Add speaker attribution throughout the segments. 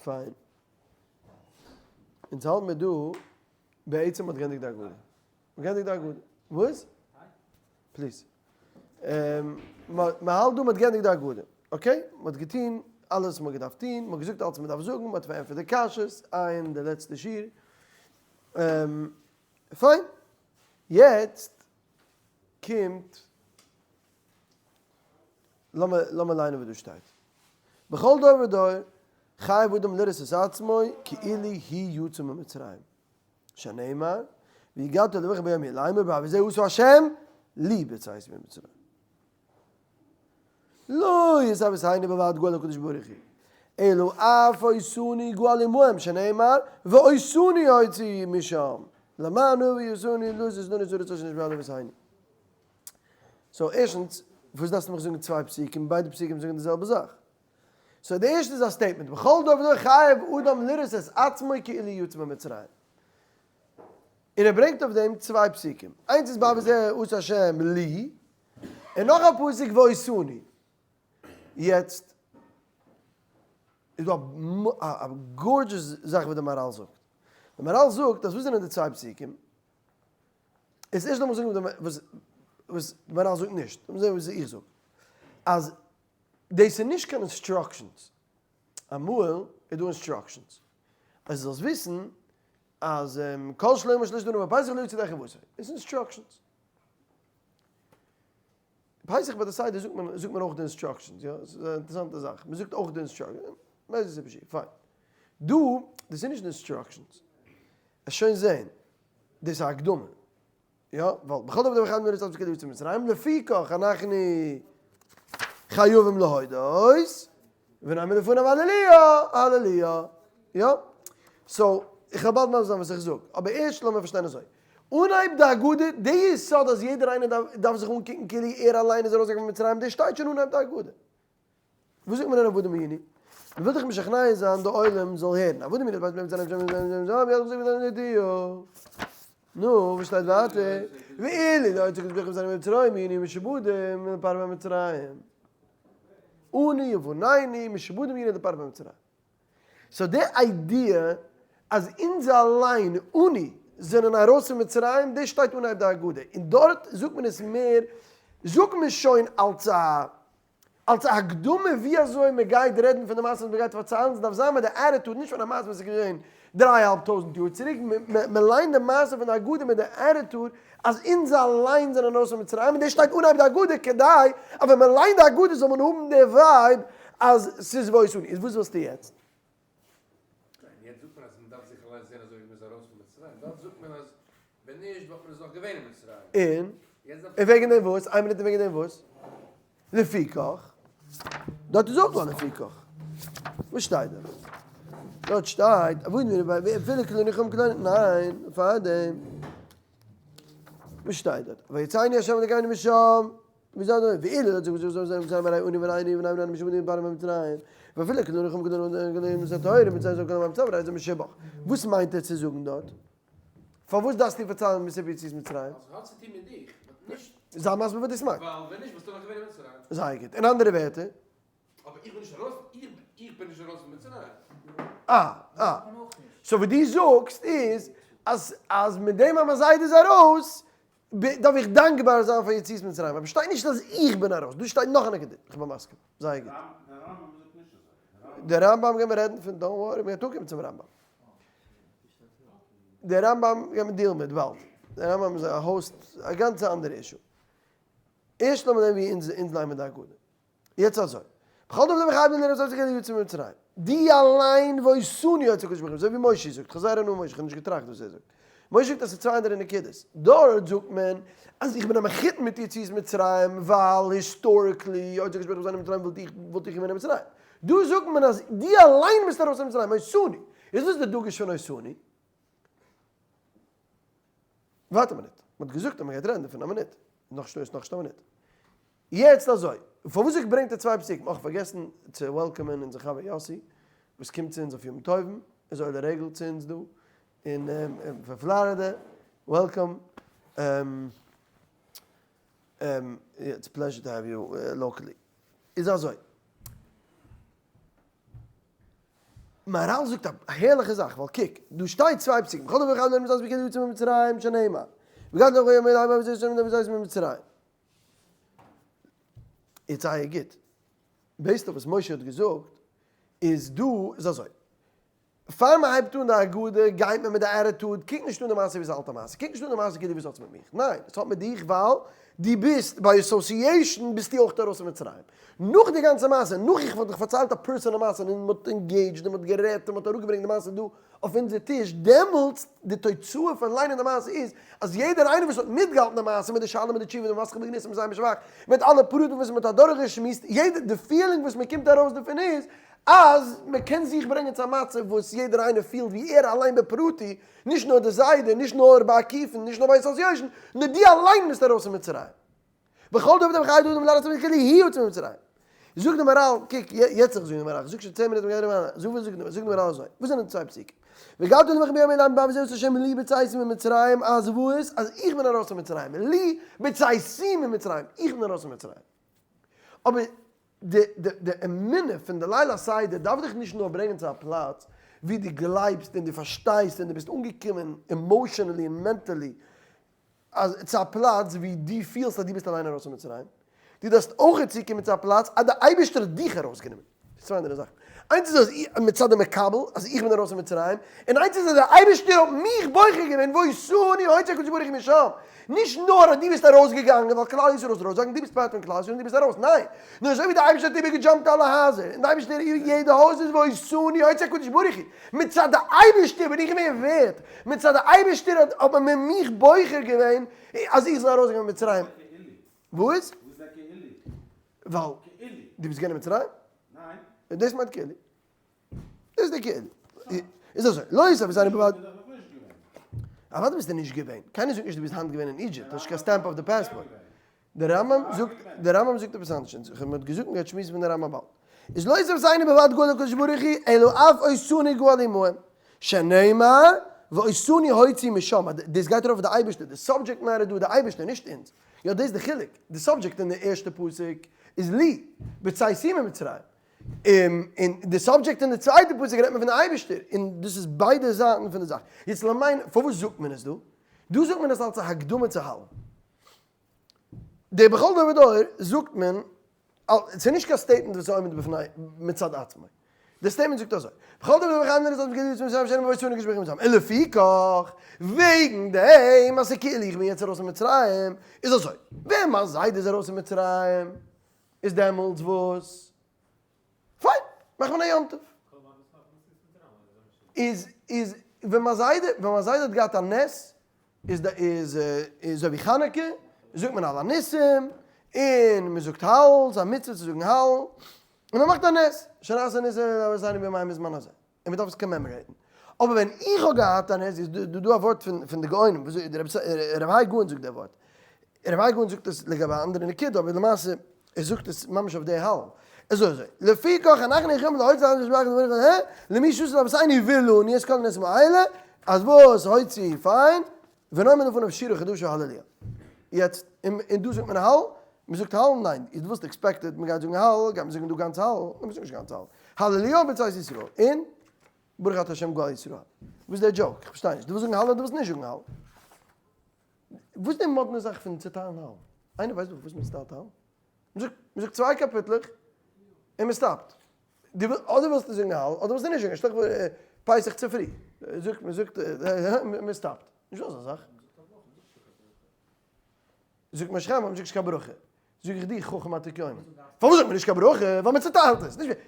Speaker 1: פיין. אונז האלט מיר דא בעצם מ'האט גענדיגט די הגדה. מ'האט גענדיגט די הגדה. וואס? Please. מ'האלט דא מ'האט גענדיגט די הגדה. Okay? מ'האט געטון אלעס וואס מ'האט געדארפט טון, מ'האט געזאגט אלעס וואס מ'דארף זאגן, מ'האט פארענטפערט די קשיות, עיין די לעצטע שיעור. פיין. יעצט קומט לאמיר ליינען וואס דא שטייט. בכל דור ודור חייב אדם לראות את עצמו כאילו הוא יצא ממצרים, שנאמר והגדת לבנך ביום ההוא לאמר בעבור זה עשה השם לי בצאתי ממצרים. לא את אבותינו בלבד גאל הקדוש ברוך הוא, אלא אף אותנו גאל עמהם שנאמר ואותנו הוציא משם למען הביא אותנו לתת לנו את הארץ אשר נשבע לאבותינו. So ערשטנס, וואס דארפסטו מיך זאגן צוויי פסוקים, ביידע פסוקים זאגן די זעלבע זאך. So די ערשטע איז א statement, בכל דור ודור חייב אדם לראות את עצמו כאילו יצא ממצרים. און ער ברענגט אויף דעם צוויי פסוקים, איינס איז בעבור זה עשה השם לי, און נאך א פסוק ואותנו. יעצט איז דא א gorgeous זאך וואס די מהר"ל זאגט. די מהר"ל זאגט אז וואס זענען די צוויי פסוקים? איז ערשט לאמיר זאגן וואס וואס די מהר"ל זאגט נישט, לאמיר זען וואס איך זאג. אז דאס איז נישט קיין instructions. אמאל איז דא instructions. אז דו זאלסט וויסן אז כל שלמה שלש דברים בפסח לא יצא ידי חובתו. דאס איז instructions. פסח ביי די סדר זאגט מען זאגט מען אויך די instructions, יא? ס'איז א אינטערעסאנטע זאך. מען זאגט אויך די instructions. מאיזה סיבה שיהיה. פיין. דא, דאס איז נישט די instructions. עס שוין זען. דאס איז א הקדמה. יא, ווייל בכל דבר דבר אחד מן הרצועות כדי יצא מצרים, לפיכך אנחנו חייבים להודות, ונאמר לפניו הללויה, הללויה. יא? So, איך וועל באלד מסביר זיין וואס איך זאג, אבער ערשט לאמיר פארשטיין אזוי. אנהייב די הגדה, די יסוד אז יעדער איינער דארף זיך אנקוקן כאילו ער אליין איז ארויסגעגאנגען פון מצרים, דאס שטייט שוין אנהייב די הגדה. וואס זאגט מען אין עבדים היינו? מען וויל דאך משכנע זיין די עולם זאל הערן. עבדים היינו נו, וואס שטייט ווייטער? ואילו לא הוציא הקדוש ברוך הוא אבותינו ממצרים היינו משועבדים לפרעה במצרים. אנו ובנינו משועבדים היינו לפרעה במצרים. So די idea אז אונז אליין, אנו, זענען ארויס פון מצרים, דאס שטייט אנהייב די הגדה. און דארט זאגט מען עס מער, זאגט מען שוין אלס א אלס א הקדמה ווי אזוי מען גייט רעדן פון די מעשה וואס מען גייט פארציילן, ס'דארף זיין מיט די attitude, נישט פון א מעשה וואס איז געווען דריי אהאלב טויזנט יאר צוריק, מען ליינט די מעשה פון די הגדה מיט די attitude אז אונז אליין זענען ארויס פון מצרים, און דאס שטייט אנהייב די הגדה כדי אז ווען מען ליינט די הגדה זאל מען האבן די vibe אז ס'איז ואותנו. איז וואס ווילסטו יעצט?
Speaker 2: ניין, יעצט זאגט מען אז מען דארף זיך אליינס זען אזוי ווי מען איז ארויס פון מצרים, דארט זאגט מען אז ווען נישט וואלט מען עס נאך געווען אין מצרים.
Speaker 1: און? און וועגן דעם וואס? איין מינוט און וועגן דעם וואס? לפיכך, דארט איז אויך דא א לפיכך. וואס שטייט דארט? דארט שטייט, אפילו כלא ניחום כלא, ניין, פארדעם. וואס שטייט דארט? ויצאני ה' אלוקינו משם. וואס מיינט ער צו זאגן דארט? פארוואס דארפסטו פארציילן מסיפור יציאת מצרים? זיי מסביר וואס דאס מיינט. זייער גוט. אין אנדערע ווערטער. אה אה. So וואס דו זאגסט איז אז אז מיט דעם אז מיין זיידע איז ארויס דארף איך דאנקבאר זיין פאר יציאת מצרים, אבער שטייט נישט אז איך בין ארויס, דא שטייט נאך א נקודה, איך בין מסכים, זייער גוט. דער רמב ם גיימיר רעדן פון, don't worry, מ'גייט אנקומען צום רמב ם. דער רמב ם גיימיר deal ן מיט באלד, דער רמב ם איז א host, א גאנצע אנדערע issue. ערשט לאמיר זען ווי אונז ליינען מיר די הגדה. יעצט אזוי, בכל דור ודור חייב אדם לראות את עצמו כאילו יצא ממצרים, די אליין ואותנו הוציא הקדוש ברוך הוא, אזוי ווי משה זאגט, חזר אנא משה, איך האב נישט געטראכט וואס ער זאגט, משה זאגט אז ס'איז צוויי אנדערע נקודות, דארט זאגט מען אז איך בין א מחותן מיט יציאת מצרים ווייל historically הוציא הקדוש ברוך הוא זיין אין מצרים וואלט איך וואלט איך געווען אין מצרים, דא זאגט מען אז די אליין ביסט ארויס פון מצרים, ואותנו, איז וואס איז די דגוש פון ואותנו? ווארט א מינוט, מ'האט געזאגט אז מ'גייט רעדן דערפון, א מינוט, נאך נאך א מינוט. יעצט אזוי, פארוואס איך ברענגט די צוויי פסוקים, אויך פארגעסן צו welcome ען אונזער חבר יאסי וואס קומט צו אונז אויף ימים טובים, איז עולה רגל צו אונז דא אין פלארידע, welcome, it's pleasure to have you locally. איז אזוי. מהרל זאגט א הערליכע זאך, ווייל קוק, דא שטייט צוויי פסוקים, בכל דבר אחד מהם מצוות כאילו יצא ממצרים שנאמר, והגדת לבנך ביום ההוא ממצרים. איז זייער גוט. based אויף וואס משה האט געזאגט, איז דא איז אזוי. פאר מען הייבט אן די הגדה גייט מען מיט די attitude, קוק נישט אן די מעשה ווי ס'איז א אלטע מעשה, קוק נישט אן די מעשה כאילו וואס האטס מיט מיך, ניין, עס האט מיט דיך ווייל דו ביסט, by association ביסטו אויך ארויס פון מצרים. נאך די גאנצע מעשה, נאך איך וואלט דיך פארציילט א personal מעשה און מען האט engaged און מען האט גערעדט און מען האט אראפגעברענגט די מעשה דא אויף אונזער טיש, דעמאלטס די תוצאה פון ליינען די מעשה איז אז יעדער איינער וואס האט מיטגעהאלטן די מעשה מיט די שאלה מיט די תשובה די מסכת בגנות מיט זיין בשבח מיט אלע פרטים וואס מען האט אדורכגעשמועסט, יעדער די feeling וואס מען קומט ארויס דערפון איז אז מען קען זיך ברענגען צו א מצב וואס יעדער איינער פילט ווי ער אליין בפרטי, נישט נאר די זיידע, נישט נאר בעקיפין, נישט נאר ביי association, נאר דו אליין ביסט ארויס פון מצרים. בכל דוד וחי דוד ומלאך צו כאילו היא יוצא ממצרים. זאגט די מהרל, קוק, יעצט איך זאג די מהרל, איך זאג שוין 10 מינוט מ'גייט אריבער, זאג וואס זאגט די מהרל אזוי, וואס זענען די צוויי פסוקים? והגדת לבנך ביום ההוא לאמר בעבור זה עשה השם לי בצאתי ממצרים, אז וואס? אז איך בין ארויס פון מצרים, לי בצאתי ממצרים, איך בין ארויס פון מצרים. אבער די די די אמונה פון די ליל הסדר דארף דיך נישט נאר ברענגען צו א פלאץ ווי דו גלייבסט און דו פארשטייסט און דו ביסט אנגעקומען emotionally און mentally אז צו א פלאץ ווי דו פילסט אז דו ביסט אליין ארויס פון מצרים, דו דארפסט אויך צוקומען צו א פלאץ אז דער אייבערשטער האט דיך ארויסגענומען. ס'איז צוויי אנדערע זאכן. איינס איז אז מצד די מקבל, אז איך בין ארויס פון מצרים, און איינס איז אז דער אייבערשטער האט מיך בוחר געווען, ואותנו הוציא הקדוש ברוך הוא משם. נישט נאר אז דו ביסט ארויסגעגאנגען ווייל כלל ישראל איז ארויס, זאגן דו ביסט part פון כלל ישראל און דו ביסט ארויס, ניין! נאר אזוי ווי דער אייבערשטער האט איבערגע jump ט אלע הייזער, און דער אייבערשטער איבער יעדע הויז איז ואותנו הוציא הקדוש ברוך הוא, מצד די אייבערשטער בין איך געווען ווערט, מצד די אייבערשטער האט האט מען מיך בוחר געווען אז איך זאל ארויסגיין פון מצרים. וואס? ווייל דו ביסט געווען אין מצרים? ניין. דאס מיינט כאילו. דאס איז די כאילו. איז אזוי, לא יסף זיינע בבד. אוודאי ביסטו נישט געווען. קיינער זאגט נישט דו ביסט היינט געווען אין Egypt, האסט נישט קיין stamp אויף די passport. דער רמב ם זאגט, דער רמב ם זאגט עפעס אנדערש, אונז האבן געזאגט מ'גייט שמועסן פון די רמב ם באלד. איז לא יסף זיינע בבד גאל הקדוש ברוך הוא, אלא אף אותנו גאל עמהם. שנאמר, ואותנו הוציא משם. דאס גייט ארויף אויף די אייבערשטער, די subject matter דא איז די אייבערשטער, נישט אונז. יא דאס איז די חילוק, די subject אין די ערשטע פסוק איז לי, בצאתי ממצרים. און די subject אין די צווייטע פסוק רעדט מען פון די אייבערשטער, און דאס איז ביידע זייטן פון די זאך. יעצט למען, פארוואס זאגט מען עס דא? דא זאגט מען עס אלס א הקדמה צו הלל. די בכל דור ודור זאגט מען, ס'איז נישט קיין statement וואס איז עומד בפני מצד עצמו. די statement זאגט אזוי, בכל דור ודור חייבים לראות און לפיכך, וועגן דעם אז ס'כאילו איך בין יעצט ארויס פון מצרים, איז אזוי, ווען מיין זיידע איז ארויס פון מצרים, איז דעמאלטס וואס? פיין, מאכט מען א יום טוב. איז איז ווען מיין זיידע ווען מיין זיידע האט געהאט א נס איז די איז איז אזוי ווי חנוכה זאגט מען על הניסים און מען זאגט הלל ס'איז א מצוה צו זאגן הלל און מען מאכט א נס שנעשה ניסים לאבותינו בימיהם בזמן הזה און מען דארף עס commemorate ן. אבער ווען איך האב געהאט א נס איז דא דא א ווארט פון פון די גאונים וואס רב האי גאון זאגט די ווארט. רב האי גאון זאגט עס לגבי א אנדערע נקודה אבער למעשה ער זאגט עס ממש אויף די הלל. אזוי אזוי לפיכך אנחנו יכולים להוציא לנו לשבח דבריך ה למי שעשה לאבותינו ולנו את כל הנסים האלה אז וואס הוציא פיין ונאמר לפניו שירה חדשה הללויה. יעצט און דא זאגט מען הלל? מען זאגט הלל? ניין, דו וואלסט expected מען גייט זאגן הלל, גייט מען זאגן דא גאנץ הלל? ניין מען זאגט נישט גאנץ הלל. הללויה בצאת ישראל און ברוך אתה ה' גואל ישראל. וואס איז דער joke? איך פארשטיי נישט. דו ווילסט זאגן הלל אדער דו ווילסט נישט זאגן הלל? וואס איז די מאדנע זאך פון צעטיילן הלל? איינער ווייסט וואס מען צעטיילט הלל? מען זאגט מען זאגט צוויי קאפיטלעך און מען stop ט. דו ווילסט אדער ווילסטו זאגן הלל אדער ווילסטו נישט זאגן. שטעל דיך פאר פסח צופרי זאגט מען זאגט מען stop ט. נישטא אזא זאך. זאגט משה חיים, מ'זאגט נישט קיין ברכה. זאג איך דיר, חכם אתה כיונה. פארוואס זאגט מען נישט קיין ברכה? ווייל מען צעטיילט עס. נישט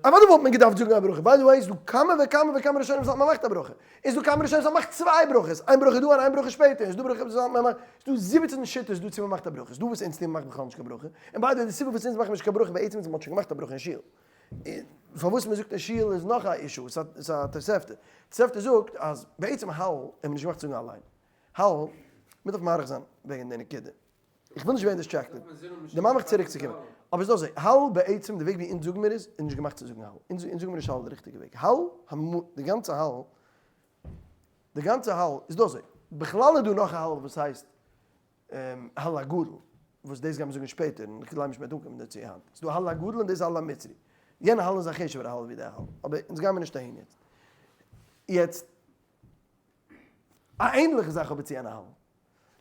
Speaker 1: אוודאי וואלט מען געדארפט זאגן א ברכה. by the way, איז דא כמה וכמה וכמה ראשונים וואס האלטן מען מאכט א ברכה. איז דא כמה ראשונים וואס מאכט צוויי ברכות. איין ברכה דא און איין ברכה שפעטער. איז דא ברכה וואס האלטן מען מאכט. איז דא 17 שיטות דא צו מען מאכט א ברכה. איז דא וואס אונז טוען מ'מאכט בכלל נישט קיין ברכה. און by the way, די סיבה וואס אונז מאכן נישט קיין ברכה בעצם איז מ'האט שוין געמאכט א ברכה אין שול. פארוואס מען זאגט אין שול איז נאך א issue, ס'איז א תוספתא. תוספתא זאגט אז בעצם הלל האט מען נישט געמאכט זאגן אליין. הלל, מען דארף מאריך זיין וועגן די נקודה. איך וויל נישט ווערן distracted. דערמאן מיך צוריק צו קומען. אבער ס'איז אזוי, הלל בעצם די וועג ווי אונז זאגן מיר איז, איז נישט געמאכט צו זאגן הלל. אונז זאגן מיר נישט הלל די ריכטיגע וועג. הלל, די גאנצע הלל, די גאנצע הלל איז דא אזוי. בכלל איז דא נאך א הלל וואס הייסט הלל הגדול, וואס דאס גיימיר זאגן שפעטער, און איך גלייב נישט מ'וועט אנקומען דערצו היינט. ס'איז דא הלל הגדול און דאס איז הלל המצרי. יענע הלל איז א חשוב'ערע הלל ווי די הלל, אבער אונז גיימיר נישט אהין יעצט. יעצט, א ענליכע זאך אבער צו יענע הלל,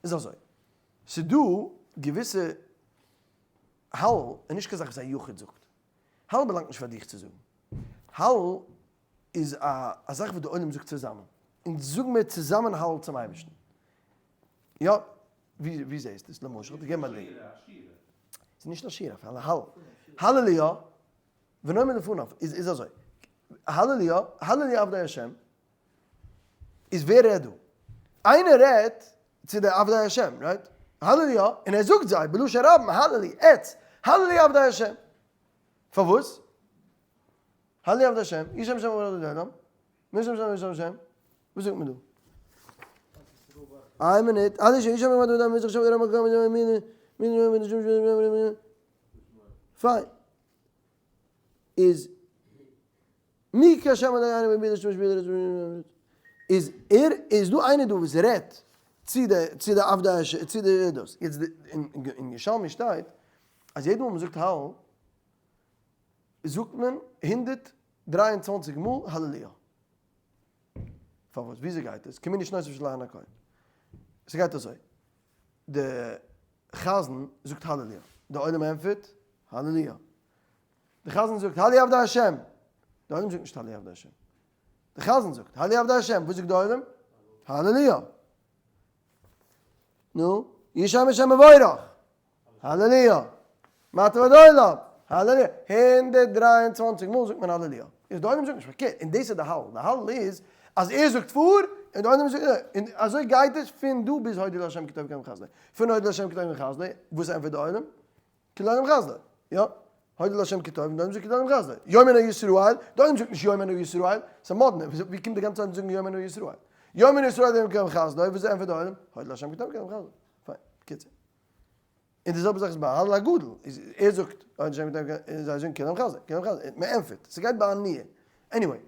Speaker 1: איז אזוי, ס'דא געוויסע הלל איז נישט קיין זאך וואס א יחיד זאגט, הלל באלאנגט נישט פאר דיך צו זאגן, הלל איז א א זאך וואס די עולם זאגט צוזאמען, אונז זאגן מיר צוזאמען הלל צום אייבערשטן, יא, ווי ווי זעסטו עס למשל? כ'וועל דיר געבן א דוגמא. ס'איז נישט א שירה, אפילו הלל. הללויה, ונאמר לפניו, איז איז אזוי, הללויה, הללויה עבדי השם, איז ווער רעדט דא? איינער רעדט צו די עבדי השם, right? הללויה, און ער זאגט זיי בלשון רבים, הללו, עטס, הללו עבדי השם. פארוואס? הללו עבדי השם, איש שם שם עבודת אדם, מי שם שם שם שם, וואס זאגט מען דא? איין מינוט, הללו איש שם עבודת אדם, מי שם שם שם פיין. איז מי כהשם אלקינו במידה שמשפיע איז ער איז דא איינער דא וואס רעדט צו די צו די עבדי ה' צו די דאס יעצט אין ירושלמי שטייט אז יעדע מאל מען זאגט הלל זאגט מען 123 מאל הללויה פארוואס וויאזוי גייט עס כמנין שנותיו של אהרן הכהן ס'גייט אזוי די חזן זאגט הללויה די עולם ענטפערט הללויה די חזן זאגט הללו עבדי השם, די עולם זאגט נישט הללו עבדי השם, די חזן זאגט הללו עבדי השם, וואס זאגט די עולם? הללויה. נו, ישם השם מבורך, הללויה. מעתה ועד עולם, הללויה. 123 מאל זאגט מען הללויה. איז די עולם זאגט נישט פארקערט, און דאס איז די הלל, די הלל איז אז ער זאגט פאר, און די עולם זאגט, און אזוי גייט עס פון דא ביז הודו לה' כי טוב כי לעולם חסדו. פון הודו לה' כי טוב כי לעולם חסדו, וואס ענטפערט די עולם? כי לעולם חסדו, יא, הודו לה' כי טוב, דאן זאגט כי לעולם חסדו. יאמר נא ישראל, דאן זאגט נישט יאמר נא ישראל, ס'איז מאדנע, ווי קומט די גאנצע צייט זאגן יאמר נא ישראל? יאמר נא ישראל כי לעולם חסדו, וואס ענטפערט די עולם? הודו לה' כי טוב כי לעולם חסדו. פיין, בקיצור. און די זעלבע זאך איז ביי הלל הגדול, איז ער זאגט הודו לה' כי טוב, און זיי זאגן כי לעולם חסדו, כי לעולם חסדו, מען ענטפערט, ס'גייט ביי עניה. Anyway,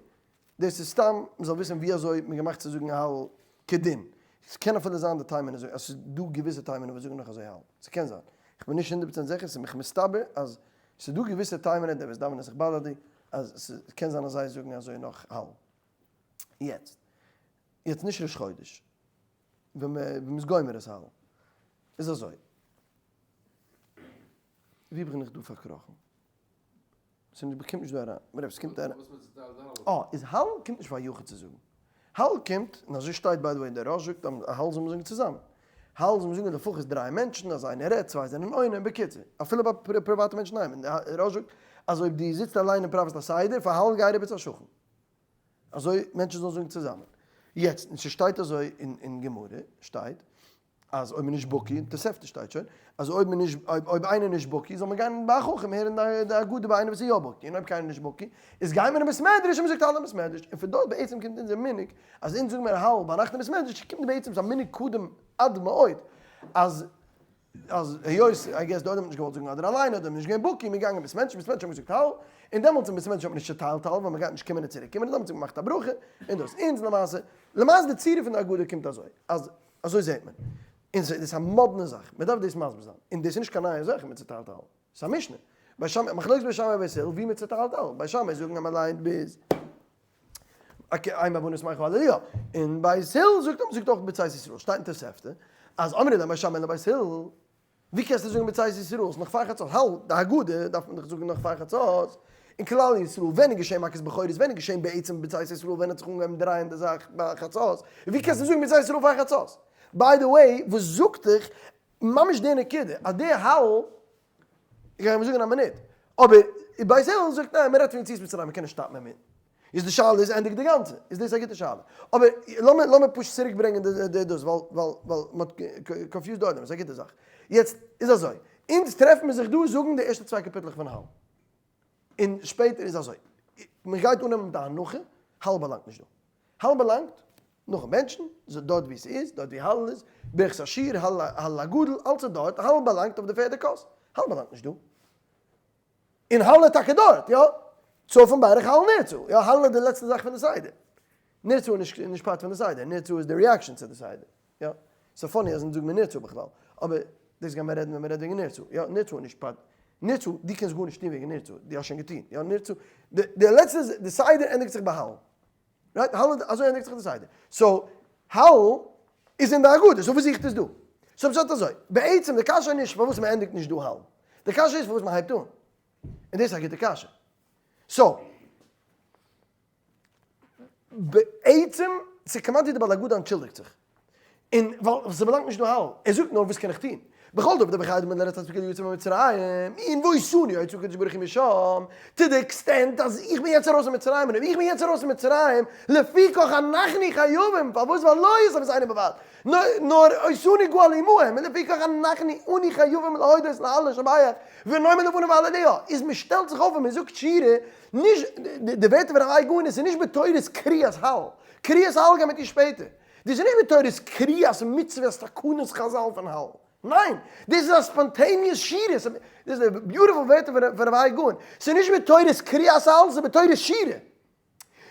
Speaker 1: דאס איז סתם מ'זאל וויסן ווי אזוי מ'איז געמאכט צו זאגן הלל כדין. ס'קען אפילו זיין די תימנ'ער זאגן, אז ס'איז דא געוויסע תימנ'ער וואס זאגן נאך אזוי הלל. ס'קען זיין. כ'בין נישט הונדערט פראצענט זיכער, ס'איז מיך מסתבר אז ס'איז דא געוויסע תימנ'ער די וואס דאווענען זיך באדערט די, אז ס'קען זיין אז זיי זאגן אזוי נאך הלל. יעצט. יעצט נישט ראש חודש. ווען מ'איז גומר עס הלל. איז אזוי. ווי בין איך דא פארקראכן? ס'קומט נישט דא אריין. וואטעווער, ס'קומט אריין. אה, איז הלל קומט נישט פאר א יחיד צו זאגן. הלל קומט, און אזוי שטייט by the way, דער ראש זאגט אז הלל זאל מען זאגן צוזאמען. הלל זאל מען זאגן לפחות דריי מענטשן, אז איינער רעדט, צוויי זענען עונה, בקיצור. אפילו ביי פריוואטע מענטשן ניין. דער ראש זאגט אז אויב דו זיצט אליין און פראוועסט א סדר, פאר הלל גיי אריבער צו א שכן. אזוי מענטשן זאלן זאגן צוזאמען. יעצט, און ס'שטייט אזוי אין גמרא, שטייט, אז אויב מ'איז נישט בקי, אין תוספתא שטייט שוין, אז אויב מ'איז נישט, אויב איינער איז נישט בקי, זאל מען גיין ביי א חכם הערן די הגדה ביי איינער וואס איז יא בקי, און אויב קיינער איז נישט בקי, איז גייט מען אין בית מדרש און מ'זאגט הלל אין בית מדרש, און פון דארט בעצם קומט אונזער מנהג, אז אונז זאגן מיר הלל ביינאכט אין בית מדרש, קומט בעצם ס'איז א מנהג קדום עד מאוד, אז אז היות I guess די עולם האט נישט געוואלט זאגן אדער אליין אדער נישט געווען בקי, מ'איז געגאנגען בית מדרש, בית מדרש האט מען געזאגט הלל, און דעמאלטס אין בית מדרש האט מען נישט צעטיילט הלל ווייל מ'גייט נישט קומען און צוריק קומען, און דעמאלטס האט מען געמאכט א ברכה, און דאס אונז למעשה, למעשה די צורה פון די הגדה קומט אזוי, אז אזוי זעט מען. און ס'איז דאס א מאדנע זאך, מען דארף דאס מסביר זיין. און דאס איז נישט קיין נייע זאך מען צעטיילט הלל. ס'איז א משנה. בית שמאי, מחלוקת בית שמאי ובית הלל ווי מען צעטיילט הלל. בית שמאי זאגן אז מען ליינט ביז אם הבנים שמחה הללויה. און בית הלל זאגט אז מען זאגט אויך בצאת ישראל. שטייט אין תוספתא אז אמרו להם בית שמאי לבית הלל. ווי קענסטו זאגן בצאת ישראל? ס'איז נאך פאר חצות. האלט, די הגדה דארף מען דאך זאגן נאך פאר חצות. אין כלל ישראל, ווען איז געשען מכת בכורות? ווען איז געשען בעצם בצאת ישראל? ווען האט זיך אנגעהויבן דרייען די זאך ביי חצות? ווי קענסטו זאגן בצאת ישראל פאר חצות? By the way, וואס זאגט דיך ממש די נקודה, אז די הלל, איך גיי אים זאגן א מינוט, אבער בית הלל זאגט ניין, מען רעדט פון יציאת מצרים, מען קען נישט סטאפן אינמיטן. איז די שאלה איז ענדיג די גאנצע, איז דאס א גוטע שאלה. אבער לאמיר לאמיר פשוט צוריק ברענגען די די דאס ווייל ווייל ווייל מען האט confused די עולם, איז א גוטע זאך. יעצט איז אזוי, אונז טרעפן מיר זיך דא זאגן די ערשטע צוויי קאפיטלעך פון הלל. און שפעטער איז אזוי, מען גייט אננעמען מיט א הנחה, הלל באלאנגט נישט דא. הלל באלאנגט נאכן בענטשן, דארט ווי ס'איז, דארט ווי הלל איז, ברכת השיר, הלל הגדול, אלץ איז דארט, הלל באלאנגט אויף די פערדע כוס, הלל באלאנגט נישט דא. און הלל איז טאקע דארט, יא. צפון ברך הלל נרצה, יא, הלל איז די לעצטע זאך פון די סדר. נרצה איז נישט נישט part פון די סדר, נרצה איז די reaction צו די סדר, יא. ס'איז funny אז אונז זאגן מיר נרצה בכלל, אבער דאס גיימער רעדן ווען מ'רעדט וועגן נרצה, יא, נרצה איז נישט part. נרצה, דו קענסט גארנישט טון וועגן נרצה, דו האסט שוין געטון, יא נרצה, די לעצטע, די סדר ענדיגט זיך ביי הלל, right? הלל, אזוי ענדיגט זיך די סדר. so, הלל איז אין די הגדה, so וואס זוכט עס דא? so פשט אזוי, בעצם די קשיא איז נישט פארוואס מען ענדיגט נישט דא הלל, די קשיא איז פארוואס מען הייבט אן. און דאס איז א גוטע קשיא. so, בעצם, ס'איז כמעט ווי די בעל הגדה אנטשולדיגט זיך. און ווייל ס'באלאנגט נישט דא הלל. ער זאגט נאר וואס קען איך טון? בכל דבר דבר חייב מען לרצות כאילו יצא ממצרים, און והוציאנו הוציא הקדוש ברוך הוא משם, to the extent אז איך בין יעצט ארויס פון מצרים, און אויב איך בין יעצט ארויס פון מצרים, לפיכך אנחנו חייבים, פארוואס ווייל לא יסף את עיני בבד, נאר הוציאנו גואל עמהם, און לפיכך אנחנו אנו חייבים להודות להלל לשבח, ונאמר לפניו הללויה, איז מען שטעלט זיך אויף און מען זאגט שירה, נישט, די ווערטער פון ר' גאון, עס איז נישט בתורת קריאת הלל, קריאת הלל גייט מיט איר שפעטער. דאס איז נישט בתורת קריאת מצוות תקנות חזל פון הלל. ניין! דאס איז א spontaneous שירה. דאס איז די beautiful ווערטער פון ר' גאון. ס'איז נישט בתורת קריאת הלל, ס'איז בתורת שירה.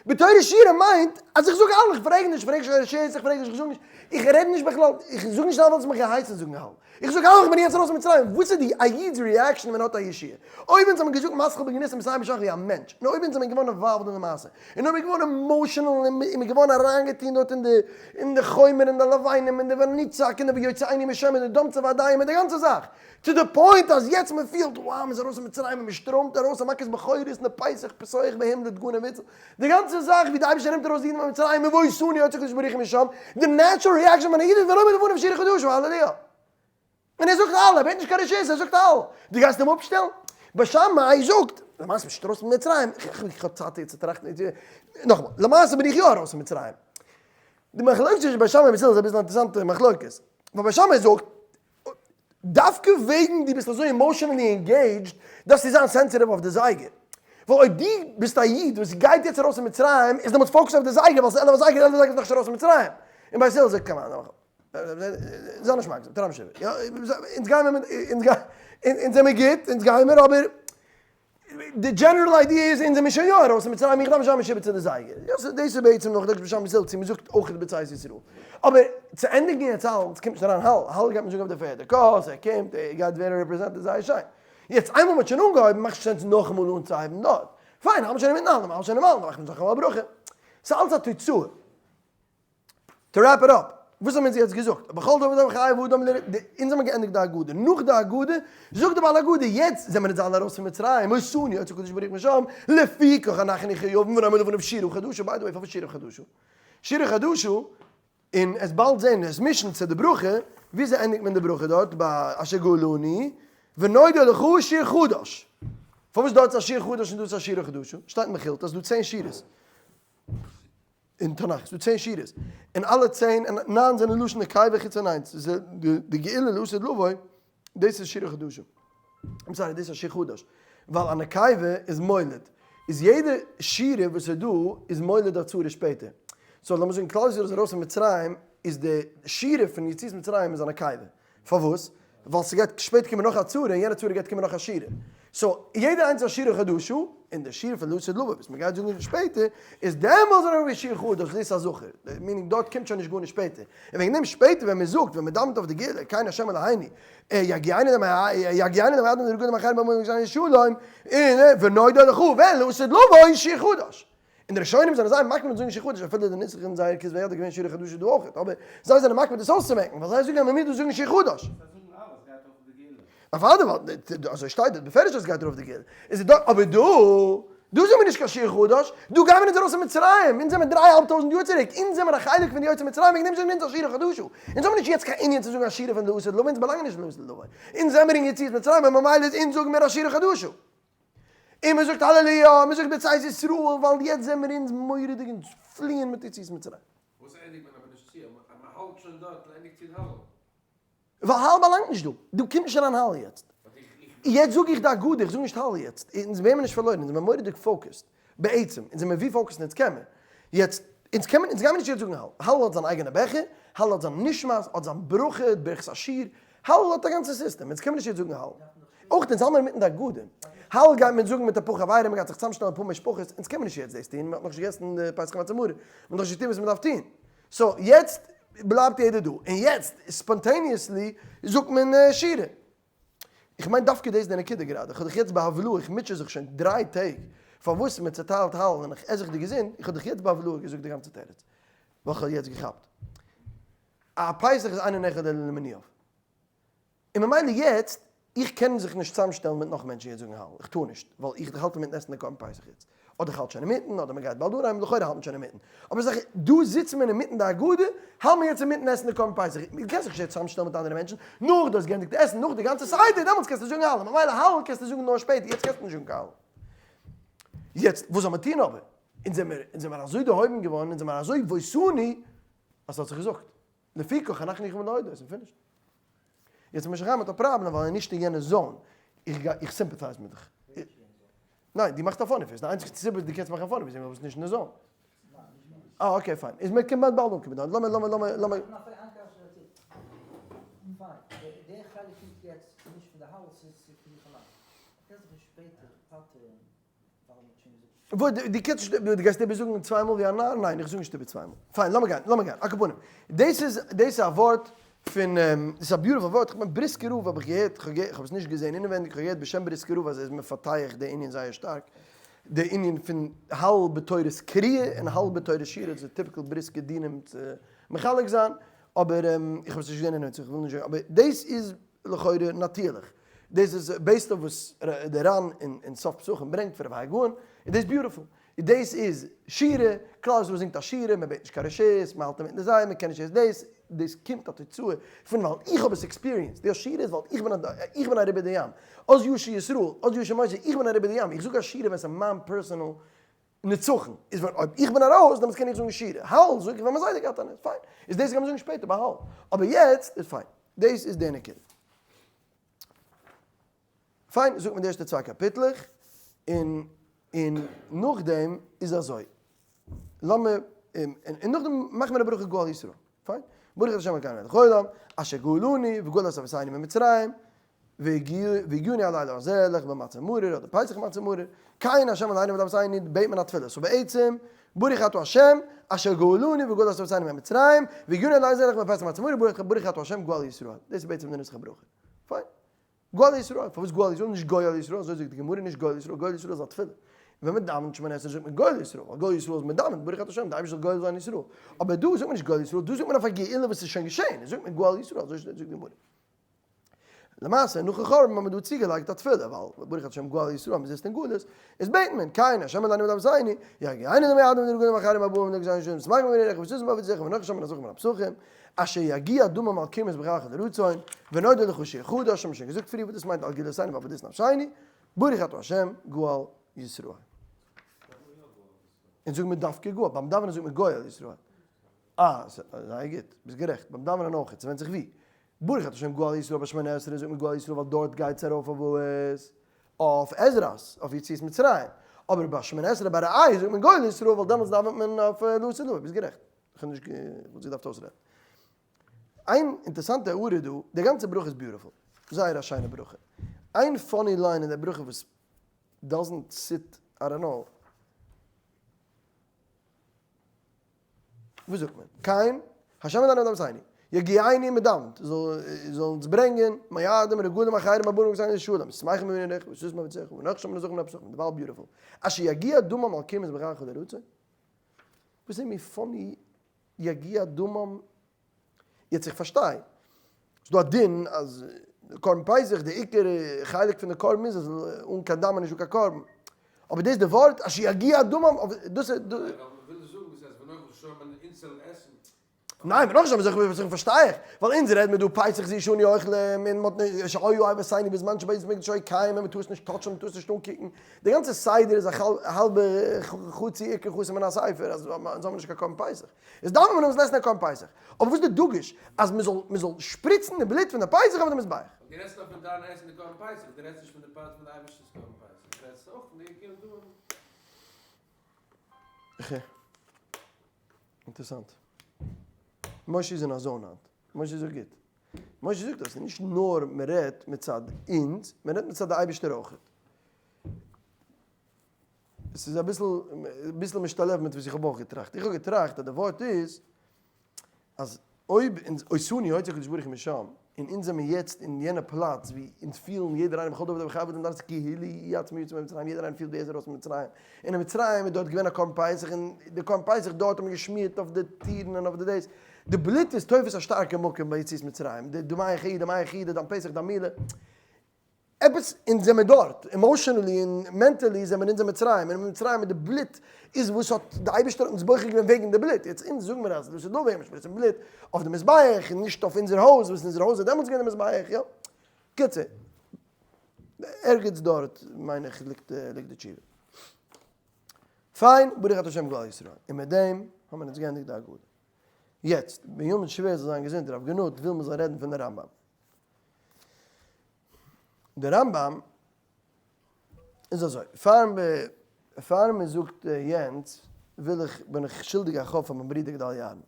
Speaker 1: בתורת שירה מיינט אז איך זאג הלל, איך פרעג נישט, איך פרעג נישט קיין רשות, איך פרעג נישט, איך זאג נישט, איך רעד נישט בכלל, איך זאג נישט הלל ווייל עס האט מיך געהייסן זאגן הלל. איך זאג הלל איך בין יעצט ארויס פון מצרים, וואס איז די א איד'ס reaction ווען ער האט א ישועה? אויב אונז האבן געזאגט מתחיל בגנות ומסיים בשבח ווי א מענטש, און אויב אונז זעמיר געווארן involved אין די מעשה, און אויב מ'איז געווארן emotional און מ'איז געווארן אריינגעטון דארט אין די אין די חומר און די לבנים און די ונצעק און די ויוציאנו משם און די דמצה ועדיין און די גאנצע זאך, to the point אז יעצט מ'פילט wow מ'איז ארויס פון מצרים און מ'שטראמט ארויס א מכת בכורות און די פסח פסוח בהם לדגנים ויצל, די גאנצע זאך ווי די אייבערשטער נעמט ארויס די אידן פון מצרים והוציאנו הוציא הקדוש ברוך הוא משם, די natural reaction פון א איד איז ונאמר לפניו שירה חדשה הללויה. און ער זאגט הלל, ער בעט נישט קיין רשות, ער זאגט הלל. דו גייסט אים אפשטעלן? בית שמאי זאגט, למעשה ביסטו ארויס פון מצרים, איך האב צייט צו טראכטן, נאכאמאל, למעשה בין איך יא ארויס פון מצרים. די מחלוקת צווישן בית שמאי און בית הלל איז אביסל א אינטערעסאנטע מחלוקת. ווייל בית שמאי זאגט, דווקא וועגן דו ביסט אזוי emotionally engaged, דארפסטו זיין sensitive אויף די זייגער. ווייל אויב דו ביסט א איד וואס גייט יעצט ארויס פון מצרים, איז דעמאלטס focus אויף די זייגער, ווייל ס'איז 11 אזייגער, 11 אזייגער איז נאכנישט ארויס פון מצרים. און בית הלל זאגט come on, זיי נישט מגזים, טרייב נישט איבער. יא, אונז גיימער מיט, אונז גיי, אונז זעמיר גוט, אונז גיימער, אבער די general idea איז אונז זעמיר שוין יא ארויס פון מצרים, איך דארף נישט זיין משועבד צו די זייגער. יא, so דאס איז בעצם נאך דאס בשם ישראל צו מ'זאגט אויך בצאת ישראל. אבער צו ענדיגן יעצט הלל, ס'קומט נישט אריין הלל, הלל גייט מען זאגן אויף די פערטע כוס, ער קומט, ער גייט ווערן represented זייער שיין. יעצט איינמאל מ'האט שוין אנגעהויבן מאכט נישט sense נאכאמאל אנצוהייבן דארט. פיין, האלט מען שוין אינמיטן הלל, מ'האלט שוין אין הלל, מאכט מען נאכאמאל א ברכה. ס'איז אלץ א תוצאה. to wrap it up, וואס האבן אונז יעצט געזאגט? בכל דבר דבר חייב אדם ל ד, אונז האבן געענדיגט די הגדה, נאך די הגדה זאגט די בעל הגדה, יעצט זעמער אונז אלע ארויס פון מצרים, הוציאנו הוציא הקדוש ברוך הוא משם, לפיכך אנחנו חייבים ונאמר לפניו שירה חדשה, by the way פארוואס שירה חדשה? שירה חדשה, און עס באלד זעהן עס מישן צו די ברכה, וויאזוי ענדיגט מען די ברכה דארט ביי אשר גאלנו, ונודה לך שיר חדש, פארוואס דארט איז א שיר חדש און דא איז א שירה חדשה? שטייט אין מכילתא אז ס'דא צען שירות. אין תנך איז דא צען שירות, און אלע צען, און ניין זענען לשון נקבה חוץ פון איינס, איז די גאולה לעתיד לבוא, דאס איז שירה חדשה. I'm sorry, דאס איז א שיר חדש, ווייל א נקבה איז מולד, איז יעדע שירה וואס איז דא איז מולד א צרה שפעטער. so לאמיר זאגן כלל ישראל איז ארויס פון מצרים, איז די שירה פון יציאת מצרים איז א נקבה. פארוואס? ווייל ס'גייט שפעטער קומען נאך א צרה, און יענע צרה גייט קומען נאך א שירה. so, יעדע איינס איז א שירה חדשה, און די שירה פון לעתיד לבוא וואס מ'גייט זאגן שפעטער, איז דעמאלס ווען מ'זאגט שיר חדש, דאס איז א זכר, meaning דארט קומט שוין נישט גארנישט שפעטער. און וועגן דעם שפעטער ווען מ'זאגט, ווען מ'דאווענט אויף די גאולה, כן השם אלהינו, יגיענו יגיענו למעדן לרגלים אחרים במועד מקדשנו שלום, און ונודה לך, ווען לעתיד לבוא שיר חדש. און די ראשונים זענען זייער מקפיד מיט זאגן שיר חדש אפילו די נוסח אין זייער כתבי יד איז געווען שירה חדשה דא אויך, אבער זיי זענען מקפיד עס אויסצומעקן ווייל זיי זאגן אז מען מוז דא זאגן שיר חדש.
Speaker 3: זיי זאגן אלעס גייט ארויף אויף די גאולה.
Speaker 1: אוודאי ווייל אזוי שטייט דארט בפירוש אז עס גייט ארויף די גאולה. איז דא אבער דא דא זאגן מיר נישט קיין שיר חדש, דא גייען מיר אונז ארויס פון מצרים, אונז זעמיר דריי אהאלב טויזנט יאר צוריק, אונז זעמיר א חלק פון די יוצאי מצרים וועגן דעם זאגן אונז א שירה חדשה. אונז האבן נישט יעצט קיין ענין צו זאגן א שירה פון לעתיד לבוא, אונז באלאנגען נישט לעתיד לבוא. אונז זעמיר אין יציאת מצרים און ממילא איז אונז זאגן מיר א שירה חדשה. און מען זאגט הללויה, מען זאגט בצאת ישראל, ווייל יעצט זעמיר אונז מורא'דיג אונז פליען מיט יציאת מצרים.
Speaker 2: וואס ענדיגט מען אבער נישט צו, אז מען האלט שוין דארט און ענדיגט צו אין הלל?
Speaker 1: ווייל הלל באלאנגט נישט דא, דא קומט נישט אריין הלל יעצט. יעצט זאג איך די הגדה, איך זאג נישט הלל יעצט, אונז ווערן מיר נישט פארלוירן, אונז זעמיר מורא'דיג focused, בעצם, אונז זעמיר ווי focused אונז קען מיר. יעצט, אונז קען מען, אונז גיימיר נישט יעצט זאגן הלל, הלל האט זיין אייגענע בעכער, הלל האט זיין נשמת, האט זיין ברכה, ברכת השיר, הלל האט א גאנצע סיסטעם, אונז קען מען נישט יעצט זאגן הלל. אויך אונז האלט מיר אינמיטן די הגדה. הלל גייט מען זאגן מיט אפאר חברים, מ'גייט זיך צוזאמשטעלן אפאר משפחות, אונז קען מען נישט יעצט דאס טון, מ'האט נאכנישט געגעסן די פסח מצה מרור, מ'האט נאכנישט געטון וואס מ'דארף טון. so יעצט בלייבט יעדער דא, און יעצט spontaneously זאגט מען שירה. איך מיין דווקא דאס איז די נקודה גראדע, איך האב דיך יעצט בהבלעה, איך מוטשע זיך שוין דריי טעג פארוואס מען צעטיילט הלל און איך עס זיך די געזונט, איך האב דיך יעצט בהבלעה געזאגט די גאנצע תירוץ, ווייל כ'האב יעצט געכאפט. א פסח איז אינו נאכל אלא למנויו. און ממילא יעצט, איך קען זיך נישט צוזאמשטעלן מיט נאך מענטשן יעצט זאגן הלל, איך טאר נישט, ווייל איך האלט אינמיטן עסן די קרבן פסח יעצט. אדער כ'האלט שוין אינמיטן, אדער מ'גייט באלד אנהייבן, לכאורה האלט מען שוין אינמיטן. אבער זיך, דא זיצט מען אינמיטן די הגדה, האלט מען יעצט אינמיטן עסן די קרבן פסח, דו קענסט זיך נישט יעצט צוזאמשטעלן מיט אנדערע מענטשן, נאך דו האסט געענדיגט עסן, נאך די גאנצע סדר, דעמאלטס קענסטו זאגן הלל, ממילא הלל קענסטו זאגן נאר שפעטער, יעצט קענסטו נישט זאגן קיין הלל. יעצט, וואס זאל מען טון אבער? אונז זעמיר, אונז זעמיר אזוי דערהויבן געווארן, אונז זעמיר אזוי ואותנו, אז ס'האט זיך געזאגט. לפיכך אנחנו יכולים להודות, און finished. יעצט משה חיים האט א פראבלעם ווייל ער איז נישט אין יענע zone, איך גיי, איך sympathize מיט דיך. ניין, דו מאכסט א funny face, די איינציגסטע סיבה דו קענסט מאכן א funny face איז ווייל דו ביסט נישט אין די zone. אה okay פיין, איז מען קען באלד אנקומען דארט, לאמיר לאמיר לאמיר לאמיר. וואס דו קענסט נישט, דו גייסט איבער זאגן צוויי מאל ווי א נאר? ניין איך זאג נישט איבער צוויי מאל. פיין לאמיר גיין, לאמיר גיין, על כל פנים, דאס איז, דאס איז א ווארט פון, דאס איז א beautiful ווארט, איך מיין בריסקער רב האב איך געהערט, איך האב עס נישט געזען אינעווענדיג, איך האב געהערט בשם בריסקער רב אז ער איז מפתח די ענין זייער שטארק, די ענין פון הלל בתורת קריאה און הלל בתורת שירה, דאס איז typical בריסקער דינים צו מחלק זיין, אבער איך האב עס נישט געזען אינעווענדיג, איך וויל נישט זאגן, אבער דאס איז לכאורה נאטירליך. דאס איז based אויף וואס די ר"ן אין סוף פסחים ברענגט פון רב האי גאון, איז דאס beautiful. דאס איז שירה, כלל ישראל זינגט א שירה, מען בעט נישט קיין רשות, מען האלט אינמיטן די זייער, מען קען נישט יעצט דאס, דאס קומט א תוצאה פון ווייל איך האב עס experienced, די שירה איז ווייל איך בין איך בין אריבער די ים, אז ישיר ישראל, אז ישיר משה, איך בין אריבער די ים, איך זאג א שירה ווען ס'איז מיין personal נצחון, איז ווען אויב איך בין ארויס דעמאלטס קען איך זאגן שירה, הלל זאג איך ווען מיין זיידע געהאט א נס, פיין, איז דאס קען מען זאגן שפעטער ביי הלל, אבער יעצט איז פיין, דאס איז די נקודה. פיין, זאגט מען די ערשטע צוויי קאפיטלעך, און און נאכדעם איז אזוי, לאמיר, און נאכדעם מאכן מיר א ברכה גואל ישראל, פיין, ברוך אתה ה' אלקינו מלך העולם, אשר גאלנו וגאל את אבותינו ממצרים, והגיענו הלילה הזה לאכול במצה ומרור אדער פסח מצה ומרור, כן ה' אלקינו ולאבותינו בעט מען א תפילה, so בעצם, ברוך אתה ה' אשר גאלנו וגאל את אבותינו ממצרים, והגיענו הלילה הזה לאכול בפסח מצה ומרור, ברוך אתה ה' גואל ישראל. דאס איז בעצם די נוסח הברכה. פיין. גואל ישראל. פארוואס גואל ישראל? נישט גואל ישראל, אזוי זאגט די גמרא, נישט גואל ישראל, גואל ישראל איז א תפילה. ווען מען דאווענט שמונה עשרה זאגט מען גואל ישראל, ווייל גואל ישראל איז מען דאווענט ברוך אתה ה', די אייבערשטער זאל גואל זיין ישראל. אבער דא זאגט מען נישט גואל ישראל, דא זאגט מען אויף א גאולה וואס איז שוין געשען, זאגט מען גואל ישראל, אזוי זאגט די גמרא. למעשה נאכן חורבן האט מען דא צוגעלייגט א תפילה, ווייל ברוך השם גואל ישראל, מען זיצט אין גלות, איז בעט מען, כן השם אלקינו ולאבותינו, ירגיענו למועדים ולרגלים אחרים הבאים ונגזלנו שלום ושמחנו ונראה וששון בעבודתך ונאכל שם מן הזכר ומן הפסחים, אשר יגיע דמם על קרמות בחלך לרצון, ונודה לך שיר חדש, האבן שוין געזאגט פריער וואס דאס מיינט על גאולתנו ועבודת נפשינו, ברוך אתה השם גואל ישראל. אונז זאגן מיר דווקא גואל, ביים דאווענען זאגט מען גואל ישראל. אה, זייער גוט, ביסט גערעכט, ביים דאווענען אויך, ס'ווענדט זיך ווי. ברוך אתה השם גואל ישראל ביי שמונה עשרה זאגט מען גואל ישראל ווייל דארט גייט עס ארויף אויף וואס? אויף עזרא'ס, אויף יציאת מצרים. אבער ביי שמונה עשרה ביי ראה זאגט מען גואל ישראל ווייל דעמאלטס דאווענט מען אויף לעתיד לבוא. ביסט גערעכט. איך האב נישט וואלט זיך געדארפט אויסרעדן. איין אינטערסאנטע הערה דא, די גאנצע ברכה איז beautiful. זייער א שיינע ברכה. איין funny line אין די ברכה וואס doesn't sit, I don't know. וואס זאגט מען? כן, השם אלקינו ולאבותינו, יגיענו מ'דאווענט, זאל אונז ברענגען, מועדים רגלים אחרים הבאים וגזירת שלום, שמחים בבני וששון בעבודתך, ונחשון בנזכר מן הפסחים, דערווייל beautiful. אשר יגיע דמם על קרמות בחלך לרצון? וואס איז מיר funny יגיע דמם? יעצט איך פארשטיי, ס'איז דא א דין אז קרבן פסח די עיקר חלק פון די קרבן איז אז אן קיין דם איז נישטא קיין קרבן, אבער דאס די ווארט אשר יגיע דמם דאס איז. ניין, ונאכל שם מן הזכר פארשטיי איך, ווייל אונז רעד מיר דא פסח זו שאנו אוכלים און מ'האט נישט שהיו אבותינו בזמן שבית המקדש היה קיים און מ'טאר עס נישט touch ן מ'טאר עס נישט אנקוקן, די גאנצע סדר איז א האלבע חצי עיקר חסר מן הספר אז אונז האבן נישט קיין קרבן פסח. איז דארף מען אונז עסן א קרבן פסח. אבער וואס איז די דגוש אז מען זאל מען זאל שפריצן די בלוט פון די פסח אויף די מזבח?
Speaker 2: דו רעדסט נאר פון דיין עסן די קרבן פסח, דו רעדסט נישט פון די part פון די אייבערשטענס קרבן פסח, דו רעדסט אויך פון די יגיע דמם.
Speaker 1: אקעי. אינטערעסאנט. משה איז אין א zone היינט. משה זאגט גוט. משה זאגט אז נישט נאר מען רעדט מצד אונז, מען רעדט מצד די אייבערשטער אויכעט. עס איז אביסל אביסל משתלב מיט וואס איך האב אויך געטראכט. איך האב געטראכט אז די ווארט איז אז אויב אונז אותנו הוציא הקדוש ברוך הוא משם. און אונז זעמיר יעצט אין יענע פלאץ ווי אונז פילן יעדער איינער בכל דור ודור חייב אדם לדעת כאילו יצא ממצרים, יעדער איינער פילט ווי ער איז ארויס פון מצרים, און אין מצרים איז דארט געווען א קרבן פסח און די קרבן פסח דארט האט מען געשמירט אויף די טירן און אויף די דאס, די בלוט איז תופס א שטארקע מקום ביי יציאת מצרים, די דמי אחי דמי אחי די דם פסח דם מילה. עפעס אונז זעמיר דארט, emotionally און mentally זעמיר אונז אין מצרים, און אין מצרים איז די בלוט איז וואס האט די אייבערשטער האט אונז בוחר געווען וועגן די בלוט, יעצט אונז זאגן מיר אז דאס איז דא וועגן מ'שפריצן בלוט אויף די מזבח און נישט אויף אונזער הויז וואס אונזער הויז איז דעמאלטס געווען די מזבח, יא. קיצור, ערגעץ דארט מיין איך ליגט ליגט די תשובה. פיין, ברוך אתה ה' גואל ישראל. און מיט דעם האבן מיר אונז געענדיגט די הגדה. יעצט, בנימין שווער זאל זיין געזונט, רב גענאד וויל מ'זאל רעדן פון די רמב ם. די רמב ם איז אזוי, פאר פאר מען זאגט יענץ וויל איך בין איך שולדיג א חוב פאר מיין ברודער גדלי' אהרן.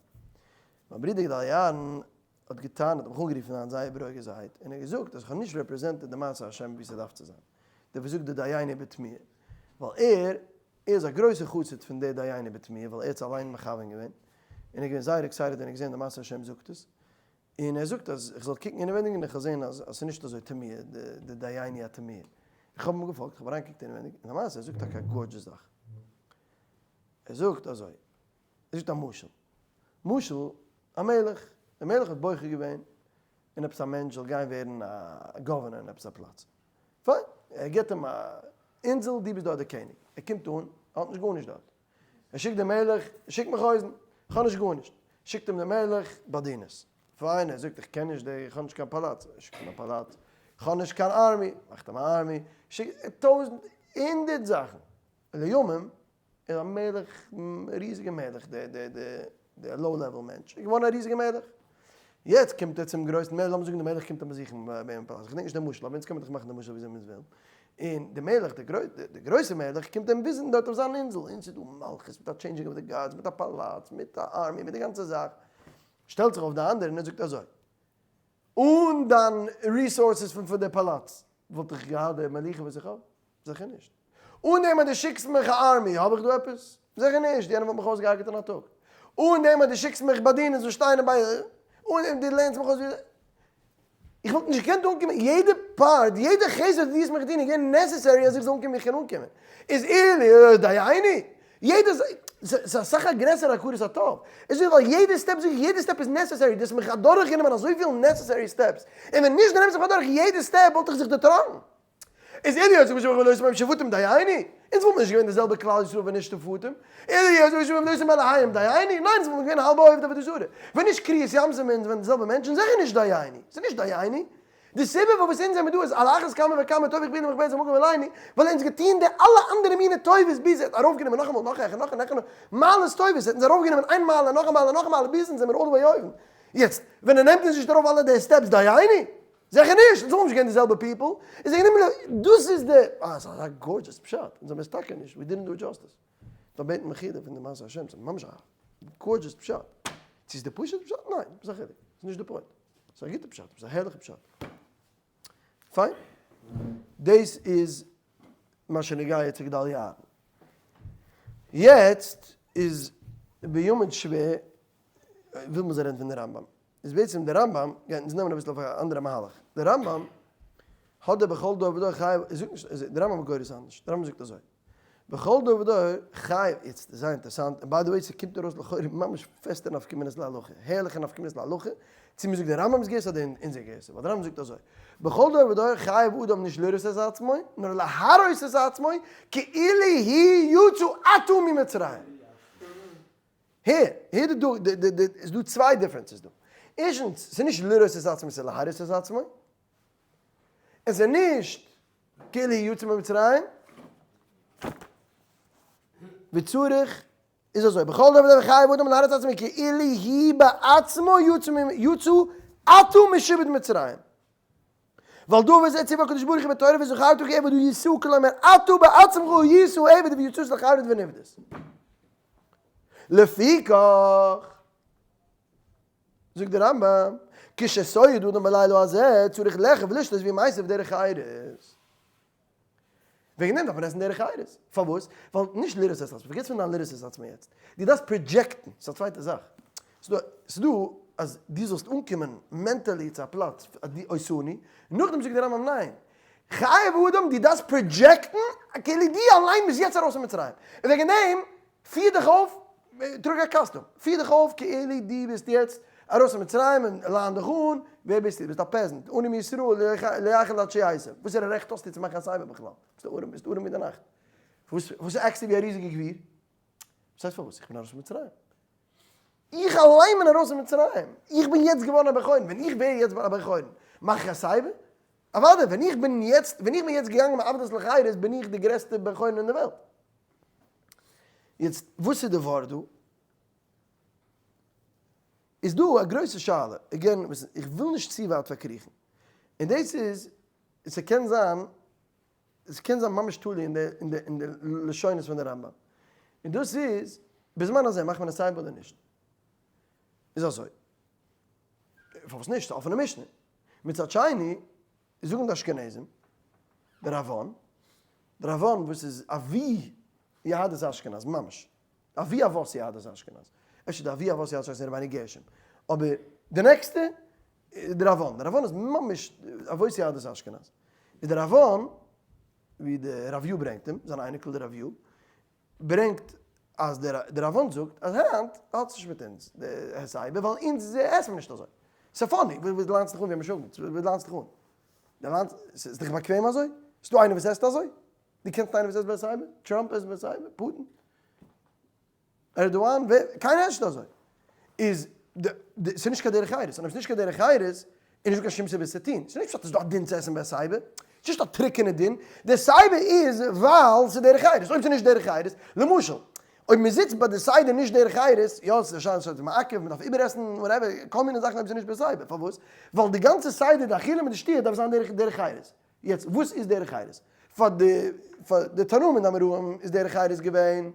Speaker 1: מיין ברודער גדלי' אהרן האט געטענה'ט, האט מיך אנגערופן היינט זייער ברוגז'ערהייט, און ער האט געזאגט אז איך האב נישט represented די מעשה השם ווי ס'דארף צו זיין, דער וואס זאגט די דייני בתמי', ווייל ער ער איז א גרויסער חסיד פון די דייני בתמי' ווייל ער האט עס אליין מכוון געווען, און ער איז געווען זייער excited ווען ער האט געזען די מעשה השם זאגט עס, און ער זאגט אז איך זאל קוקן אינעווייניג און איך וועל זען אז ס'איז נישט אזוי תמיה די דייני התמיה. איך האב אים געפאלגט, איך האב אריינגעקוקט אינעווייניג, און למעשה ער זאגט טאקע א gorgeous זאך. ער זאגט אזוי, ער זאגט א משל. משל, א מלך, דער מלך האט בוחר געווען אין עפעס א מענטש זאל גיין ווערן א governor אין עפעס א פלאץ. פיין, ער גיבט אים א אינזל, דו ביסט דארט דער קעניג. ער קומט אן, ער האט נישט גארנישט דארט. ער שיקט דעם מלך, שיק מיך הויזן, איך האב נישט גארנישט. שיקט אים דער מלך באדינערס. פיין, ער זאגט, איך קען נישט די, איך האב נישט קיין פאלאץ. ער שיקט אים א פאלאץ. איך האב נישט קיין army. מאכט אים א army. שיקט טויזנט, הונדערט זאכן. לימים איז א מלך, ריזיגע מלך, די די די די low level מענטש, איז געווארן א ריזיגע מלך. יעצט קומט ער צום גרויסן מלך, לאמיר זאגן די מלך קומט אים באזוכן ביי אים אין פאלאץ, איך געדענק נישט די משל, אבער אונז קען מען דאך מאכן די משל וויאזוי אונז ווילן. און די מלך, די גרויסע מלך, קומט אים וויזיטן דארט אויף זיין אינזל, און ס'איז דא מלכות מיט א changing of the guards, מיט א פאלאץ, מיט א army, מיט די גאנצע זאך. שטעלט זיך אויף די אנדערע און ער זאגט אזוי, אן דיין resources פון די פאלאץ, וואלט איך געהאט די מלוכה וואס איך האב? זיכער נישט. אן דעם אז דו שיקסט מיך א army, האב איך דא עפעס? זיכער נישט, יענער וואלט מיך אויסגעהארגעט אין א טאג. אן דעם אז דו שיקסט מיך באדינערס וואס שטייען ביי, אן דעם דו לערנסט מיך אויס ווי. איך וואלט נישט געקענט אנקומען, יעדע part, יעדע חסד וואס דו האסט מיך געטון איז געווען necessary אז איך זאל אנקומען ווי איך קען אנקומען. איז אילו דייני, יעדע, ס'איז אסאך א גרעסערע הכרת הטוב. עס איז ווייל יעדע step זאג איך, יעדע step איז necessary, דו האסט מיך אדורכגענומען אזויפיל necessary steps, און ווען נישט דו נעמסט מיך אדורך יעדע step וואלט איך זיך דערטראנקן. איז אילו יוסף ושבח ולא יסמאים שבטים דייני? אונז וואלט מען נישט געווען די זעלבע כלל ישראל ווען נישט שבטים. אילו יוסף ושבח ולא יסמאים אלהיהם דייני? ניין אונז וואלט מען געווען האלבע עובדי עבודה זרה. ווען נישט קריעת ים סוף אונז ווען די זעלבע מענטשן זיכער נישט דייני. ס'איז נישט דייני. די סיבה פארוואס אונז זעמיר דא איז על אחת כמה וכמה טוב איך בין ומכבד את המקום אליני ווייל אונז געטוהן די אלע אנדערע מיני טובות ביז ער האט ארויפגענומען נאכאמאל נאך העכער נאך העכער נאך מעלות טובות ער האט אונז ארויפגענומען איין מעלה נאך א מעלה נאך א מעלה ביז אונז זעמיר all the way אויבן. יעצט ווען ער נעמט אונז נישט ארויף אלע די steps דייני? זיכער נישט! אונז וואלטן נישט געווען די זעלבע people, איז ער גענומען דאס איז די, אה ס'איז אזא gorgeous פשט, אונז האבן עס טאקע נישט, we didn't do justice. דארף בעטן מחילה פון די מעשה השם, ס'איז ממש א gorgeous פשט. צו איז די פשוט'ע פשט? ניין, וואס א חילוק, ס'איז נישט די point. ס'איז א גוטע פשט, ס'איז א הערליכע פשט. פיין. דאס איז מה שנוגע צו גדלי' אהרן. יעצט איז ביומד שווער, וויל מען זיך רעדן פון די רמב ם. איז בעצם די רמב ם גייט אונז נעמען אביסל אויף א אנדערע מהלך. די רמב ם האט די בכל דור ודור חייב, ער זאגט נישט, די רמב ם גורס אנדערש, די רמב ם זאגט אזוי, בכל דור ודור חייב, יעצט זייער אינטערעסאנט, און by the way ס'קומט ארויס לכאורה ממש פעסטע נפקא מינות להלכה, הערליכע נפקא מינות להלכה, צו מ'זאגט די רמב ם'ס גירסא אדער אונזער גירסא, ווייל די רמב ם זאגט אזוי, בכל דור ודור חייב אדם נישט לראות את עצמו, נאר להראות את עצמו, כאילו הוא יצא עתה ממצרים. הער, הער די דא, די די די, ס'איז דא צוויי differences דא. ערשטנס, ס'איז נישט לראות את עצמו, ס'איז להראות את עצמו. עס איז נישט כאילו יצא ממצרים. וצריך, איז אזוי, בכל דבר דבר חייב אדם להראות עצמו כאילו הוא בעצמו יצא יצא עתה משעבוד מצרים. ועל דא וזה ציוה הקדוש ברוך הוא בתורה וזכרת כי עבד הוא ישא כלומר אתה בעצמך היית עבד ויצאת לחירות ונפדית. לפיכך, זאגט דער רמב ם, כשסועד אדם בלילה הזה צריך לאכול ולשתות וימאסף דרך חירות. וועגן דעם דארף מען עסן דרך חירות. פארוואס? ווייל נישט לראות את עצמו, פארגעס פון דיין לראות את עצמו יעצט. דו דארפסט project ן, ס'איז א צווייטע זאך. ס'איז דא. אז דו זאלסט אנקומען mentally צו א פלאץ אז דו אותנו, נאכדעם זאגט דער רמב ם ניין, חייב אדם דו דארפסט project ן כאילו דו אליין ביסט יעצט ארויס פון מצרים, און וועגן דעם פיר דיך אויף, טראג א קאסטום, פיר דיך אויף כאילו דו ביסט יעצט ארויס פון מצרים און ליין דיך אן, ווער ביסטו? דו ביסט א peasant, עני מישראל לא יאכל עד שיסב, וואסערע רעכט האסטו צו מאכן א הסבה בכלל? ביסט ארעם, ביסט ארעם ווי די נאכט, וואס act סטו ווי א ריזיגע גביר? וואס הייסט פארוואס? איך בין ארויס פון מצרים. איך אליין בין ארויס פון מצרים. איך בין יעצט געווארן א בן חורין. ווען איך ווער יעצט א בן חורין, מאך איך א הסבה? אוודאי, ווען איך בין יעצט, ווען איך בין יעצט געגאנגען מעבדות לחירות, בין איך די גרעסטע בן חורין אין די וועלט. יעצט, וואס איז די ווארט דא? איז דא א גרויסע שאלה, again, איך וויל נישט צו ווייט פארקריכן. און דאס איז, ס'קען זיין עס קען זיין ממש תלוי אין די אין די אין די לשונות פון די רמב ם, און דאס איז, בזמן הזה מאכט מען הסיבה אדער נישט? איז אזוי, פארוואס נישט? ס'איז א אפענע משנה. מצד שני, זאגן די אשכנזים, די ראב"ן, די ראב"ן וואס איז אבי יהדות אשכנז, ממש, אבי אבות יהדות אשכנז, אפשר די אבי אבות יהדות אשכנז איז רבינו גרשום, אבער די נעקסטע איז די ראב"ן, די ראב"ן איז ממש אבות יהדות אשכנז, איז די ראב"ן, ווי די רב י ברענגט אים, זיין אייניקל די רב י, ברענגט אז די ראב"ן זאגט אז היינט האט עס נישט מיט אונז די הסבה ווייל אונז עסן מיר נישט אזוי. ס'איז funny, וואס ליינסט דיך אן ווי א משוגעת, וואס ליינסט דיך אן? די ליינסט, ס'איז דיך באקוועם אזוי? ס'איז דא איינער וואס עסט אזוי? דו קענסט איינער וואס עסט בהסיבה? טראמפ עסט בהסיבה? פוטין? ערדואן, ווער, קיינער עסט נישט אזוי. איז די, די, ס'איז נישט קיין דרך חירות, און אויב ס'איז נישט קיין דרך חירות, איז נישטא קיין שום סיבה עס צו טון. ס'איז נישט פשט אז ס'איז דא א דין צו עסן בהסיבה. ס'איז נישט א טרוקענע דין. די סיבה איז ווייל ס'איז דרך חירות. אויב ס'איז נישט דרך חירות, למשל, אויב מ'זיצט ביי די סדר נישט דרך חירות, יא, ס'איז א שאלה ס'איז מעכב, מ'דארף איבערעסן, whatever, כל מיני זאכן אויב ס'איז נישט בהסיבה. פארוואס? ווייל די גאנצע סדר, די אכילה מיט די שתיה דארף זיין דרך דרך חירות. יעצט וואס איז דרך חירות? פאר די פאר די תנאים און די אמוראים איז דרך חירות געווען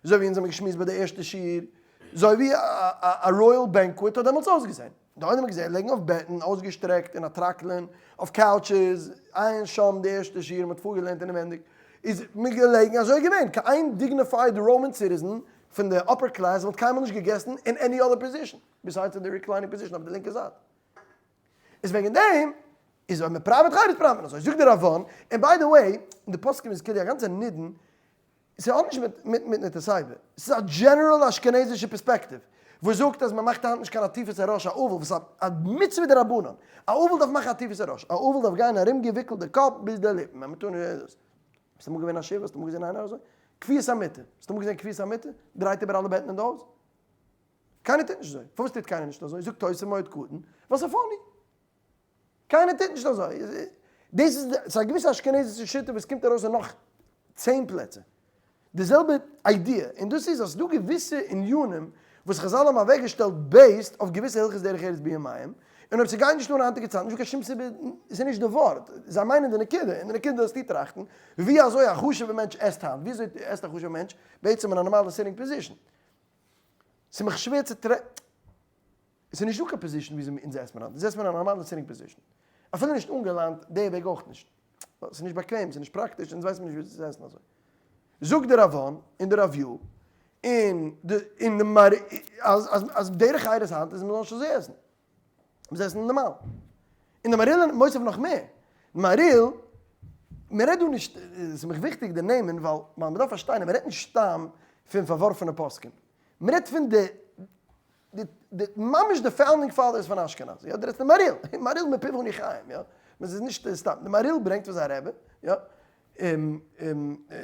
Speaker 1: אזוי ווי אונז האבן געשמועסט ביי די ערשטע שיעור, אזוי ווי א royal banquet האט דעמאלטס אויסגעזען. די עולם האט געזען ליגן אויף בעטן אויסגעשטרעקט אין א טראקלען, אויף couches, עיין שם די ערשטע שיעור מען האט פארגעלערנט אינעווענדיג, איז מען געלעגן אזוי געווען, קיין איין dignified Roman citizen פון די upper class וואלט קיינמאל נישט געגעסן אין any other position besides די reclining position אויף די לינקע זייט. איז וועגן דעם איז אויב מען פראוועט חירות פראוועט מען אזוי, זאגט דער ראב"ן, און by the way, אין די פוסקים איז כאילו א גאנצע נידון, ס'האט נישט מיט מיט מיט מיט הסבה, ס'איז א general אשכנזישע פערספעקטיוו, וואס זאגט אז מען מאכט היינט נישט קיין עטיפת הראש א אבל, וואס איז א מצוה דרבנן, א אבל דארף מאכן עטיפת הראש, א אבל דארף גיין ארום געוויקלט די קאפ ביז די ליפן, אז מען טאר נישט דאס. ביסט אמאל געווען א שבעה? האסט אמאל געזען איינער אזוי? כפיית המיטה, האסט אמאל געזען כפיית המיטה? דרייט איבער אלע בעטן אין די הויז. קיינער טוט נישט אזוי. פארוואס טוט קיינער נישט אזוי? זאגט תוס' מועד קטן, ווייל ס'איז funny. קיינער טוט נישט אזוי. דאס איז ס'איז א געוויסע אשכנזישע שיטה וואס קומט ארויס אין נאך צען פלעצער. די זעלבע idea. און דאס איז אז ס'דא געוויסע ענינים וואס חזל האבן אוועקגעשטעלט based אויף געוויסע הלכות דרך ארץ בימיהם, און אויב ס'גייט נישט אן היינטיגע צייטן, נישטא קיין שום סיבה, ס'איז נישט די ווארט. זיי מיינען די נקודה, און די נקודה זאלסטו טראכטן, ווי אזוי א חשוב'ע מענטש עסט היינט, ווי אזוי עסט א חשוב'ע מענטש בעצם אין א נארמאלע sitting position. ס'איז מיך שווער צו טרע. עס איז נישטא קיין position וויאזוי אונז עסט מען היינט, אונז עסט מען א נארמאלע sitting position. אפילו נישט אנגעליינט די וועג אויך נישט. ווייל ס'איז נישט באקוועם, ס'איז נישט פראקטיש, אונז ווייסן מיר נישט וויאזוי צו עסן אזוי. זאגט דער ראב"ן און דער רב י און די און די מהר א אז אז אז דרך חירות היינט איז מ'זאל נישט אזוי עסן. מ'זאל עסן נארמאל. און די מהריל מוסיף נאך מער. מהריל, מ'רעדט דא נישט, ס'איז מיך וויכטיג די נעמען ווייל מ'דארף פארשטיין אז מ'רעדט נישט סתם פון פארווארפענע פוסקים. מ'רעדט פון די די די ממש די founding fathers פון אשכנז, יא, דו רעדסט די מהריל, מהריל מפיו אנו חיים, יא, ס'איז נישט סתם, די מהריל ברענגט פון זיין רבי, יא,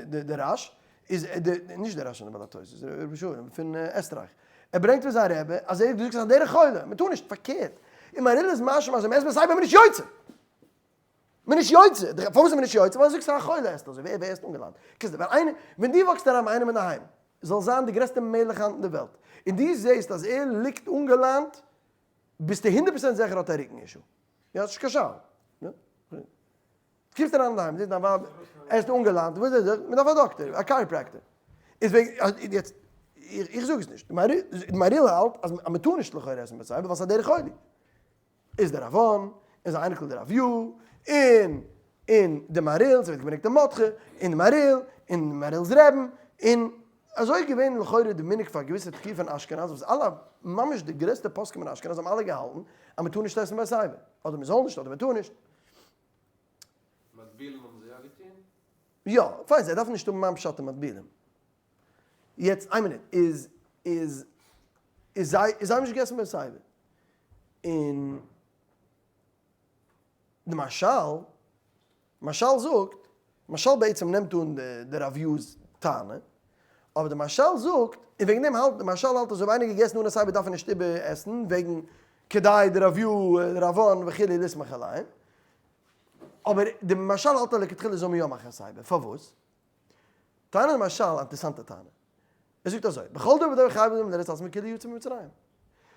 Speaker 1: די רש איז די, נישט די רש פון די בעל התוס', רבי שלום פון עסטרייך, ער ברענגט פון זיין רבי אז ער האט געזאגט ס'איז א דרך חולה, מ'טאר נישט, פארקערט, און מהריל איז משמע אז אויב מ'עסט בהסיבה איז מען נישט יוצא. מען נישט יוצא, פארוואס איז מען נישט יוצא? ווייל זאגסט א חולה עסט אזוי, ווער עסט אנגעלאנט? קיצור, ווען איינער, ווען דו walk סט אריין ביי איינעם אינדערהיים, זאל זיין די גרעסטע מלך היינט אין די וועלט, און דו זעסט אז ער ליגט אנגעלאנט, ביסטו הונדערט פראצענט זיכער האט ער רוקן issue. יא, ס'נישט קיין שאלה. קומסט אריין אינדערהיים, זעסט דיין ווייב עסט אנגעלאנט, וואס איז דאס? מען דארף א דאקטער, א chiropractor. איז וועגן, יעצט, איך זאג עס נישט, די מהריל האלט אז מען טאר נישט לכאורה עסן בהסיבה ווייל ס'איז א דרך חולי. איז דער ראב"ן, און זיין אייניקל דער רב י, און און די מהריל, ס'ווערט געברענגט אין מרדכי, און די מהריל, און מהריל'ס רעבן, און. אזוי איז געווען לכאורה די מנהג פאר א געוויסע תקופה אין אשכנז וואס אלע, ממש די גרעסטע פוסקים אין אשכנז האבן אלע געהאלטן אז מען טאר נישט עסן בהסיבה, אדער מען זאל נישט אדער מען טאר נישט.
Speaker 2: מטבילים האבן זיי יא געטון?
Speaker 1: יא, פיין, זיי דארפן נישט האבן מיין פשט אין מטבילים. יעצט איין מינוט, איז איז איז זיי איז זיי האבן נישט געגעסן בהסיבה. און די מהרשל, מהרשל זאגט, מהרשל בעצם נעמט אן די רב יו'ס טענה, אבער די מהרשל זאגט, און וועגן דעם האלט, די מהרשל האלט אז אויב איינער געגעסן אן הסיבה דארף ער נישט איבער עסן, וועגן כדי די רב יו, רבן וכו' לסמוך עליהם, אבער די מהרשל האלט אז לכתחילה זאל מען יא מאכן הסיבה, פארוואס? טענה די מהרשל, א אינטערעסאנטע טענה, ער זאגט אזוי, בכל דור ודור חייב אדם לראות עצמו כאילו יצא ממצרים.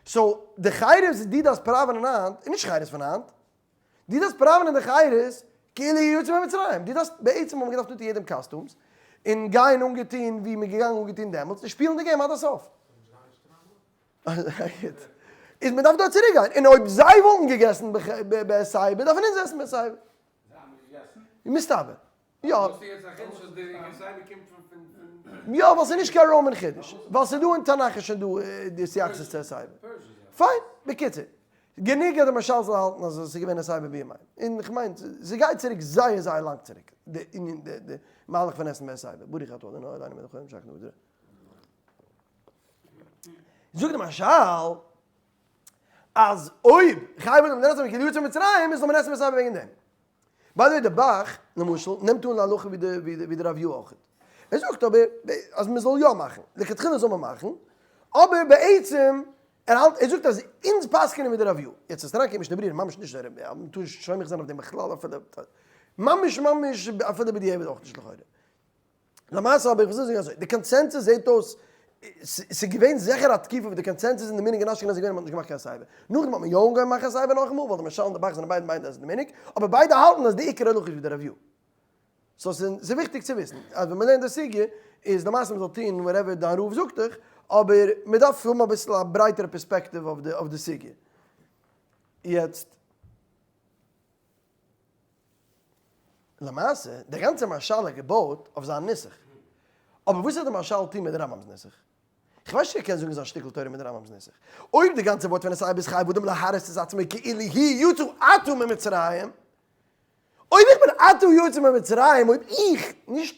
Speaker 1: so די חירות וואס דו דארפסט פראווענען היינט איז נישט חירות פון היינט, דו דארפסט פראווענען די חירות כאילו יצא ממצרים, דו דארפסט בעצם האבן געדארפט אנטון יעדעם costumes און גיין אנגעטון ווי מ'איז געגאנגען אנגעטון דעמאלטס און שפילן די game עד הסוף. איז מ'דארף דא צוריק גיין, און אויב זיי וואלטן געגעסן בהסיבה דארפן אונז עסן בהסיבה.
Speaker 3: זיי האבן נישט געגעסן?
Speaker 1: מסתבר. יא.
Speaker 2: וואס איז יעצט א חידוש אז די הסיבה קומט פון פון.
Speaker 1: יא ווייל ס'איז נישט קיין Roman חידוש. ווייל ס'איז דא אין תנך איז שוין דא די התייחסות צו הסיבה. פיין. בקיצור. גענוג אז די מהרשל זאל האלטן אז עס איז געווען הסיבה בימיהם. און כ'מיין ס'גייט צוריק זייער זייער לאנג צוריק די ענין די מהלך פון עסן בהסיבה. ברוך אתה ה' אלוהינו מלך העולם שהחיינו וקדשנו. זאגט די מהרשל אז אויב חייב אדם לראות עצמו כאילו יצא ממצרים איז זאל מען עסן בהסיבה וועגן דעם. by the way די ב"ח למשל נעמט אן להלכה ווי די רב י אויך. ער זאגט אבער אז מען זאל יא מאכן, לכתחילה זאל מען מאכן, אבער בעצם ער האלט ער זאגט אז אונז פסק'נען ווי די רב י. יעצט עס אריינקומען משנה ברורה ממש נישט דער רב מען טאר נישט סומך זיין אויף דעם בכלל אפילו ממש ממש אפילו בדיעבד אויך נישט לכאורה. למעשה אבער איך וויל זאגן אזוי, די קאנצענזוס זעהט אויס, ס'איז געווען זיכער א תקופה וואס די קאנצענזוס אין די מנהג אין אשכנז איז געווען אז מ'האט נישט געמאכט קיין הסיבה. נאכדעם האט מען יא אנגעהויבן מאכן הסיבה נאכאמאל, ווייל די מהרשל און די ב"ח זענען ביידע מיינען אז ס'איז די מנהג, אבער ביידע האלטן אז די עיקר הלכה איז ווי די רב י. so ס'איז וויכטיג צו וויסן אז ווען מ'לערנט די סוגיא איז למעשה מ'זאל טון whatever דיין רב זאגט דיך, אבער מ'דארף האבן אביסל א ברייטערע פערספעקטיוו אויף די סוגיא. יעצט. למעשה, דער גאנצער מהרשל איז געבויט אויף זיין נוסח. אבער וואס האט דער מהרשל טון מיט רמב ם'ס נוסח? איך ווייס נישט צו ער קען זאגן זיין שטיקל תורה מיט רמב ם'ס נוסח. אויב די גאנצע ווארט פון הסיבה איז חייב אדם להראות את עצמו כאילו הוא יצא עתה ממצרים, אויב איך בין עתה יצא ממצרים, אויב איך, נישט,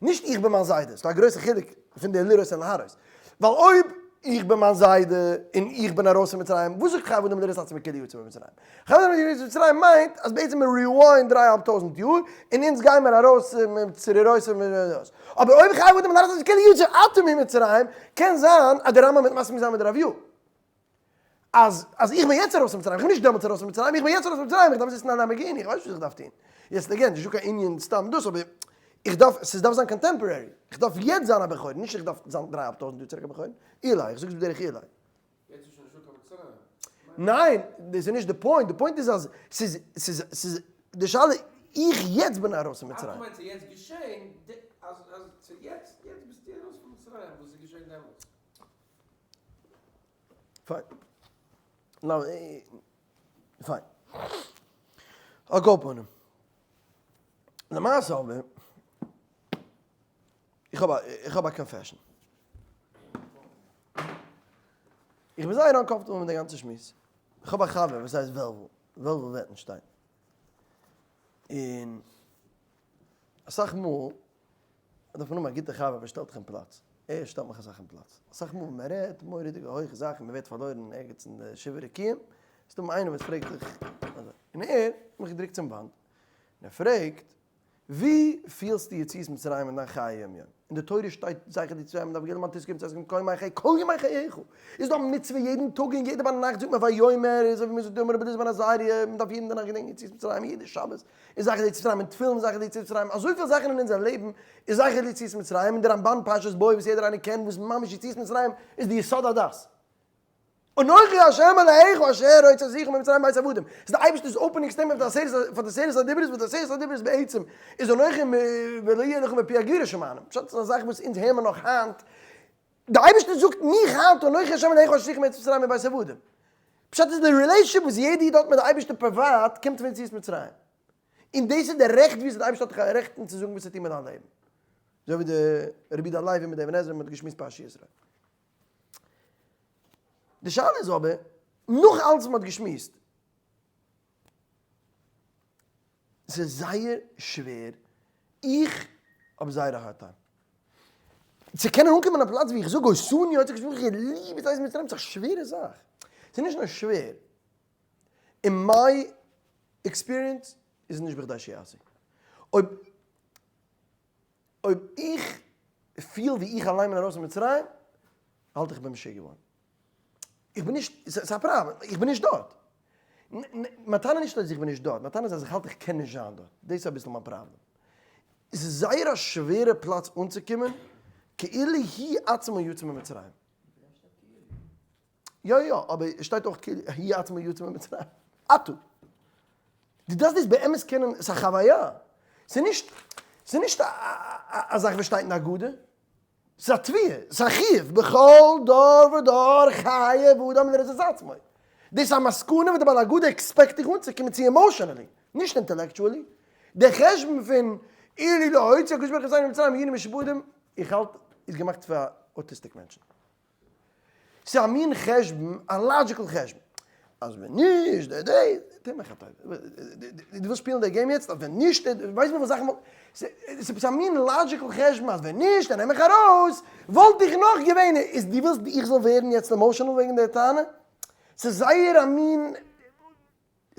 Speaker 1: נישט איך בין מיין זיידע, ס'דא א גרויסע חילוק פון די לראות און להראות. ווייל אויב איך בין מיין זיידע און איך בין ארויס פון מצרים, וואס זאגט חייב אדם לראות עצמו כאילו יצא ממצרים? חייב אדם לראות מצרים מיינט אז בעצם מען rewind דריי אהאלב טויזנט יאר און אונז גיימער ארויס צרורות און דאס. אבער אויב חייב אדם לראות עצמו כאילו יצא עתה ממצרים, קען זיין אז דער רמב ם וועט מסכים זיין מיט רב י. אז אז איך בין יעצט ארויס פון מצרים, איך בין נישט דעמאלטס ארויס פון מצרים, איך בין יעצט ארויס פון מצרים, איך דארף זיצן אין א Lamborghini, איך ווייס נישט וואס איך דארף טון. יעצט again, נישטא קיין ענין סתם דאס, אבער איך דארף, ס'דארף זיין contemporary, איך דארף יעצט זיין א בן חורין, נישט איך דארף זיין דריי אהאלב טויזנט יאר צוריק א בן חורין, אולי, איך זאג עס בדרך אולי.
Speaker 2: יעצט איז שוין נישטא קיין מצרים.
Speaker 1: ניין, דאס איז נישט די point, די point איז אז ס'איז, ס'איז, ס'איז, די שאלה, איך יעצט בין ארויס פון מצרים.
Speaker 2: אה, דו מיינסט ס'איז יעצט געשען, אז, אז, יעצט, יעצט ביסטו ארויס פון מצרים, וואס איז געשען דעמאלטס?
Speaker 1: פיין. פיין. על כל פנים. למעשה אבער, איך האב א, איך האב א confession. איך בין זייער uncomfortable מיט די גאנצע שמועס. איך האב א חבר וואס הייסט וועלוול, וועלוול וועטנשטיין. און אסאך מאל דארף מען האבן א גוטע חבר וואס שטעלט דיך אין פלאץ. ער שטעלט מיך אסאך אין פלאץ. אסאך מאל ווען מען רעדט מורא'דיגע הויכע זאכן, מען ווערט פארלוירן ערגעץ אין די שבעה רקיעים, איז דא איינער וואס פרעגט דיך אזוי. און ער האט מיך געדרוקט צום וואנט, און ער פרעגט, ווי פילסטו יציאת מצרים אין דיין חיי יום יום? אין די תורה שטייט זכר ליציאת מצרים, דארף געלערנט תזכור מצרים כל ימי חיי כל ימי חייך. איז דא א מצוה יעדן טאג און יעדע ביינאכט זאגט מען ויאמר, אזוי ווי מען זאגט אמר רבי אלעזר בן עזריה, מען דארף יעדן נאכט געדענקען יציאת מצרים, יעדע שבת איז זכר ליציאת מצרים, און תפילין איז זכר ליציאת מצרים, אזויפיל זאכן אין אונזער לעבן איז זכר ליציאת מצרים, און די רמבן פרשת בוא וואס יעדער איינער קען וואס ממש יציאת מצרים איז די יסוד הדת. אנכי ה' אלהיך אשר הוצאתיך ממצרים מבית עבדים, ס'איז די אייבערשטער'ס opening statement פאר די עשרת הדיברות, וואס די עשרת הדיברות בעצם איז אנכי ולא יהיה לך מפי הגבורה שמענו, פשט איז א זאך וואס אונז הערן מיר נאך היינט, די אייבערשטער זאגט מיך היינט אנכי ה' אלהיך אשר הוצאתיך ממצרים מבית עבדים, פשט איז די relationship וואס יעדע איד האט מיט די אייבערשטער פריוואט קומט פון יציאת מצרים, און דאס איז די רעכט וויאזוי די אייבערשטער האט דיך רעכטן צו זאגן וואס צו טון מיט דיין לעבן. אזוי ווי די רבי יהודה הלוי מיט די אבן עזרא מען האט געשמועסט פרשת יתרו. די שאלה איז אבער, נאך אלץ וואס מען האט געשמועסט, ס'איז זייער שווער, איך האב זייער א hard time צו קענען אנקומען א פלאץ ווי איך זאג אותנו הוציא הקדוש ברוך הוא ליב איז אייזן מצרים, ס'איז א שווערע זאך, ס'איז נישט נאר שווער, אין my experience איז עס נישט בכדי שיעשו. אויב אויב איך פיל ווי איך אליין בין ארויס פון מצרים, האלט איך בין משוגע געווארן. איך בין נישט, ס'איז א פראבלעם, איך בין נישט דארט. מיין טענה איז נישט אז איך בין נישט דארט, מיין טענה איז אז איך האלט איך קען נישט זיין דארט. דאס איז אביסל מיין פראבלעם. עס איז זייער א שווערע פלאץ אנצוקומען, כאילו הוא עצמו יצא ממצרים. יא יא, אבער עס שטייט אויך כאילו הוא עצמו יצא ממצרים. אתה. דו דארפסט דאס באמת קענען, עס איז א חוויה. ס'איז נישט, ס'איז נישט א זאך וואס שטייט אין הגדה. ס'איז א תביעה, ס'איז א חיוב, בכל דור ודור חייב אדם לראות את עצמו. דאס איז א מסקנא וואס די בעל הגדה expect דיך אנצוקומען צו emotionally, נישט intellectually. די חשבון פון אילו לא הוציא הקדוש ברוך הוא אבותינו ממצרים היינו משועבדים, איך האלט איז געמאכט פאר autistic מענטשן. ס'איז א מין חשבון, א logical חשבון. אז ווען נישט די די, טו מיך א טובה. דו ווילסט שפילן די game יעצט? אז ווען נישט די, ווייסט וויפיל זאכן וואלט, ס'איז עפעס א מין logical חשבון אז ווען נישט ער נעם מיך ארויס, וואלט איך נאך געווען, איז דו ווילסט איך זאל ווערן יעצט emotional וועגן די טענה? ס'איז זייער א מין,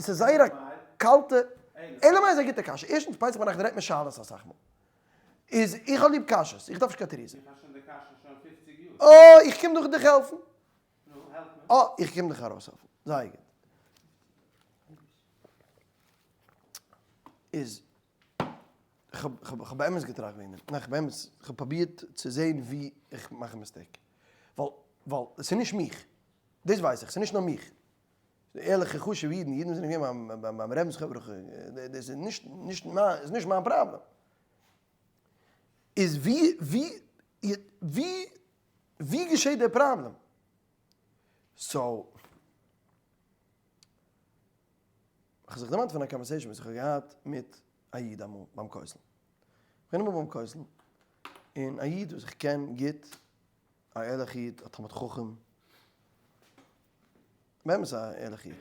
Speaker 1: ס'איז זייער א קאלטע, אלא מאי איז א גוטע קשיא, ערשטנס פסח ביינאכט רעדט מען שאלות אסאך מאל, איז איך האב ליב קשיות, איך דארף נישט קיין תירוצים.
Speaker 3: איך האב שוין די קשיא שוין פופציג יאר.
Speaker 1: אה, איך קום דאך דיך העלפן.
Speaker 3: נו, העלף מיר.
Speaker 1: אה, איך קום דיך ארויסהעלפן. זייער גוט. איז, כ'האב באמת געטראכט וועגן דעם, ניין כ'האב באמת, כ'האב פרובירט צו זען ווי איך מאך א mistake. ווייל, ווייל עס איז נישט מיך. דאס ווייס איך, ס'איז נישט נאר מיך. ערליכע חשוב'ע אידן, אידן וואס זענען געווען ביים רבינ'ס חברה, דאס איז נישט, נישט מיין, איז נישט מיין פראבלעם. איז ווי, ווי, ווי, ווי געשעט דער פראבלעם? so, כ'האב זיך דערמאנט פון א conversation וואס איך האב געהאט מיט א איד אמאל ביים כותל. כ'בין אמאל ביים כותל, און א איד וואס איך קען גוט, א ערליכע איד, א תלמיד חכם, באמת א ערליכע איד.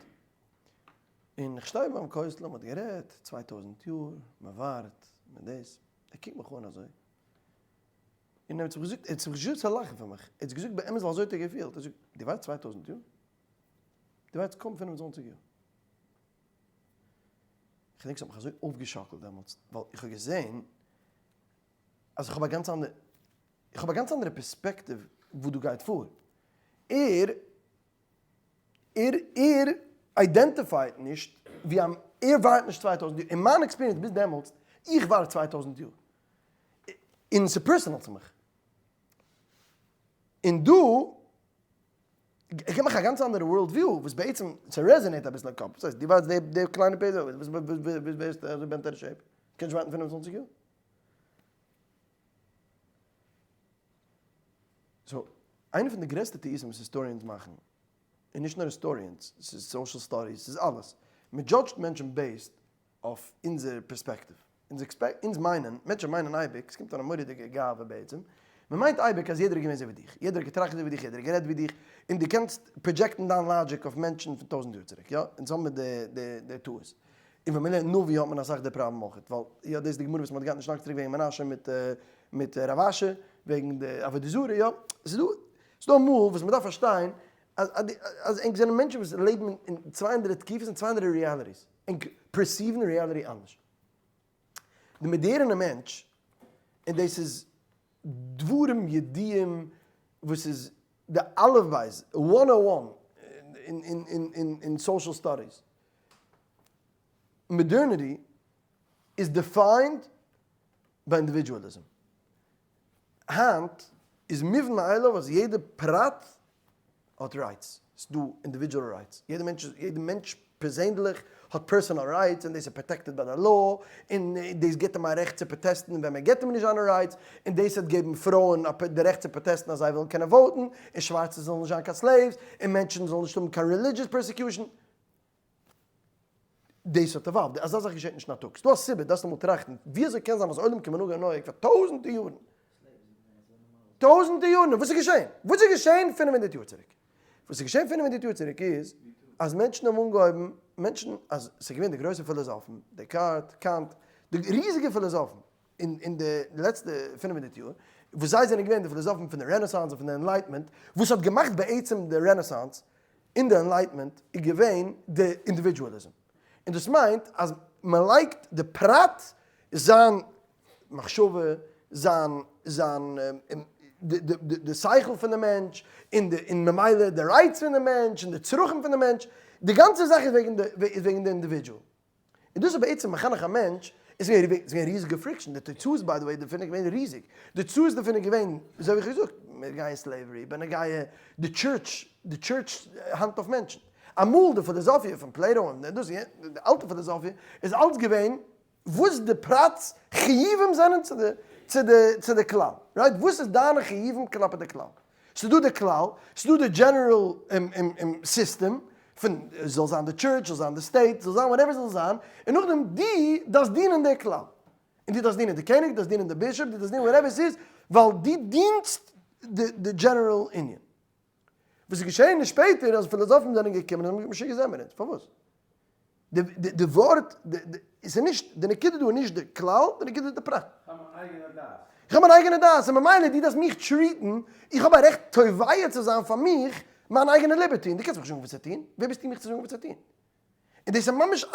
Speaker 1: און איך שטיי ביים כותל און מ'האט גערעדט 2000 יאר, מ'ווארט, מיט דאס. ער קוקט מיך אן אזוי. און ער האט זיך געזאגט, ער האט זיך געשטעלט צו לאכן פון מיך. ער האט געזאגט באמת ווייל אזוי האט ער געפילט. ער זאגט, דו ווארטסט 2000 יאר? דו ווארטסט קוים 25 יאר. איך געדענק ס'האט מיך אזוי אויפגעשאקלט דעמאלטס, ווייל איך האב געזען אז איך האב א גאנץ אנדערע, איך האב א גאנץ אנדערע פערספעקטיוו וואס דא גייט פאר. ער, ער, ער identify ט נישט ווי א, ער ווארט נישט 2000 יאר. אין מיין experience ביז דעמאלטס, איך ווארט 2000 יאר. און ס'איז personal צו מיך. און דא, איך גיב מיך א גאנץ אנדערע world view, וואס בעצם ס' resonate אביסל אין קאפ. וואס הייסט, דו ווארטסט די די קליינע פעיז, וואס ווערסטו אזוי bent out of shape? קענסט ווארטן 25 יאר? so, איינע פון די גרעסטע טעותים וואס historians מאכן, און נישט נאר historians, ס'איז social studies, ס'איז אלעס, מען judge ט מענטשן based אויף אונזער פערספעקטיוו. אונז expect, אונז מיינען, מענטשן מיינען אייביג, ס'קומט אן א מורא'דיגע גאווה בעצם, מען מיינט אייביג אז יעדער איז געווען אזוי ווי דיך, יעדער האט געטראכט אזוי ווי דיך, יעדער האט גערעדט ווי דיך, און דו קענסט project ן דיין logic אויף מענטשן פון טויזנט יאר צוריק, יא? אונז האבן מיר די די די טעות. און ווען מען לערנט נביא האט מען אסאך די פראבלעם אויך, ווייל יא דאס איז די גמרא וואס מען האט געהאט נישט לאנג צוריק וועגן מנשה מיט מיט רב אשי, וועגן די עבודה זרה, יא? ס'איז דא ס'איז דא אמאל וואס מען דארף פארשטיין אז אז ענק זענען מענטשן וואס לעבן אין צוויי אנדערע תקופות און צוויי אנדערע realities, ענק perceive ן reality אנדערש. די מאדערענע מענטש, און דאס איז דברים ידועים וואס איז די אלף בית, one o one אין social studies, modernity איז defined by individualism. היינט איז מובן מאליו אז יעדע פרט האט rights, ס'איז דא individual rights, יעדע מענטש, יעדע מענטש פערזענדליך האט personal rights און דאס איז protected ביי די law, און דאס גיבט אים א רעכט צו פראטעסטן ווען מען גיבט אים נישט זיינע rights, און דאס וועט געבן פרויען די רעכט צו פראטעסטן אז זיי ווילן קענען vote ן, און שווארצע זאלן נישט זיין קיין slaves, און מענטשן זאלן נישט האבן קיין religious persecution. דאס האט evolved, אזא זאך געשעט נישט אין א טאג, ס'דא א סיבה, דארפסט אמאל טראכטן, ווי אזוי קען זיין אז עולם כמנהגו נוהג פאר טויזענטער יארן? טויזענטע יארן, וואס איז געשען? וואס איז געשען 500 יאר צוריק? וואס איז געשען 500 יאר צוריק איז אז מענטשן האבן אנגעהויבן, מענטשן, אז ס'איז געווען די גרויסע פילאזאפן, דעקארט, קאנט, די ריזיגע פילאזאפן אין די לעצטע 500 יאר, וואס זיי זענען געווען די פילאזאפן פון די Renaissance און פון די Enlightenment, וואס האט געמאכט בעצם די Renaissance און די Enlightenment איז געווען די individualism. און דאס מיינט אז מען לייגט די פרט, זיין מחשבה, זיין זיין די שכל פון די מענטש, און די און ממילא די rights פון די מענטש, און די צרכים פון די מענטש, די גאנצע זאך איז וועגן די איז וועגן די individual. און דאס איז בעצם מחנך א מענטש, איז געווען איז געווען ריזיגע friction, די תוצאות by the way דערפון איז געווען ריזיג, די תוצאות דערפון איז געווען, אזוי ווי איך האב געזאגט, מיר גייען slavery, בנוגע די church, די church האנט אויף מענטשן. אמאל די פילאזאפיע פון Plato און דאס די אלטע פילאזאפיע איז אלץ געווען וואס די פרט'ס חיובים זענען צו די צו די צו די כלל, right? וואס איז דיינע חיובים כלפי די כלל? ס'איז דא די כלל, ס'איז דא די general system פון זאל זיין די church, זאל זיין די state, זאל זיין whatever זאל זיין, און נאכדעם דו דארפסט דינען די כלל. און דו דארפסט דינען די קעניג, דו דארפסט דינען די bishop, דו דארפסט דינען whatever ס'איז, ווייל דו דינסט די general ענין. וואס איז געשען איז שפעטער אז פילאזאפן זענען געקומען און האבן משוגע זעמער אונז, פארוואס? די ווארט, עס איז נישט, די נקודה דא איז נישט די כלל, די נקודה איז די פרט.
Speaker 3: איך האב מיין אייגענע דעת.
Speaker 1: איך האב מיין אייגענע דעת, און ממילא דו דארפסט מיך treat ן, איך האב א רעכט תובע צו זיין פאר מיך מיין אייגענע liberty, און דו קענסט מיך נישט זאגן וואס צו טון, ווער ביסטו מיך צו זאגן וואס צו טון? און דאס איז ממש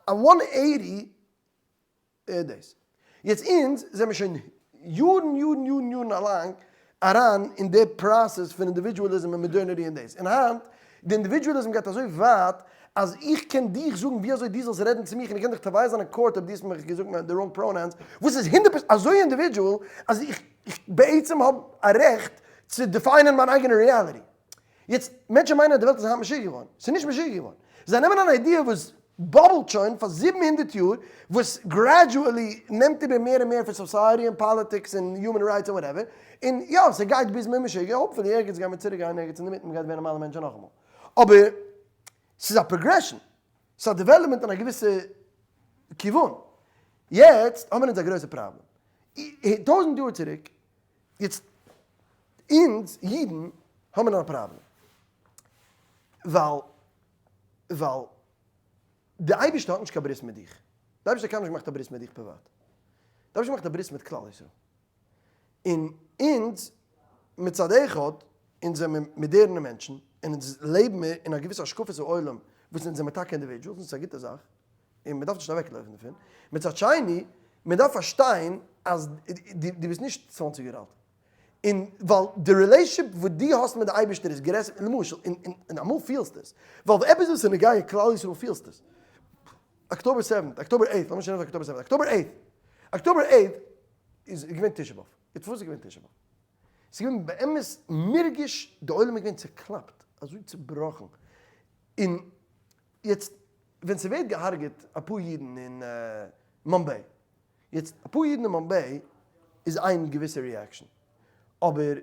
Speaker 1: א one eighty דאס. יעצט אונז זעמיר שוין יארן יארן יארן יארן אלאנג אריין אין די process פון individualism און modernity און דאס, און היינט די individualism גייט אזוי ווייט אז איך קען דיך זאגן ווי אזוי דו זאלסט רעדן צו מיך און איך קען דיך תובע זיין אין court אויב דו האסט מיך געזאגט די wrong pronouns, וואס איז 100% אזוי individual אז איך בעצם האב א רעכט צו define ען מיין אייגענע reality. יעצט, מענטשן מיינען אז די וועלט איז היינט משוגע געווארן. ס'איז נישט משוגע געווארן. זיי נעמען אן idea וואס bubble ט שוין פאר 700 יאר, וואס gradually נעמט איבער מער און מער פון society און politics און human rights און whatever, און יא, ס'גייט ביז מ'איז משוגע, hopefully ערגעץ גיימיר צוריק גיין ערגעץ אינדערמיטן, מ'גייט ווערן נארמאלע מענטשן נאכאמאל. אבער ס'איז א progression, ס'איז א development אין א געוויסע כיוון. יעצט האבן אונז א גרויסע פראבלעם. טויזנט יאר צוריק יעצט אונז אידן האבן א פראבלעם ווייל ווייל די אייבערשטער האט נישט קיין ברית מיט דיך, די אייבערשטער האט קיינמאל נישט געמאכט א ברית מיט דיך פריוואט, די אייבערשטער מאכט א ברית מיט כלל ישראל, און אונז מצד אחד אונז זעמיר מאדערנע מענטשן און אונז לעבן מיר אין א געוויסע השקפת העולם וואס אונז זעמיר טאקע individuals און ס'איז א גוטע זאך, און מען דארף נישט אוועקלויפן דערפון, מצד שני, מען דארף פארשטיין אז דו ביסט נישט 20 יאר אלט, און ווייל די relationship וואס דו האסט מיט די אייבערשטער איז גרעסער, למשל, און אמאל פילסטו עס, ווייל עפעס וואס איז נוגע אין כלל ישראל פילסטו עס, October seventh, October eighth, לאמיר שוין רעדן October seventh, October eighth, October eighth איז געווען תשעה באב, יעצט וואס איז געווען תשעה באב? ס'איז געווען באמת מורגש, די עולם איז געווען צוקלאפט, אזוי צובראכן, און יעצט ווען ס'ווערט געהארגעט אפאר אידן אין מומביי, יעצט אפאר אידן אין מומביי איז איין געוויסע reaction, אבער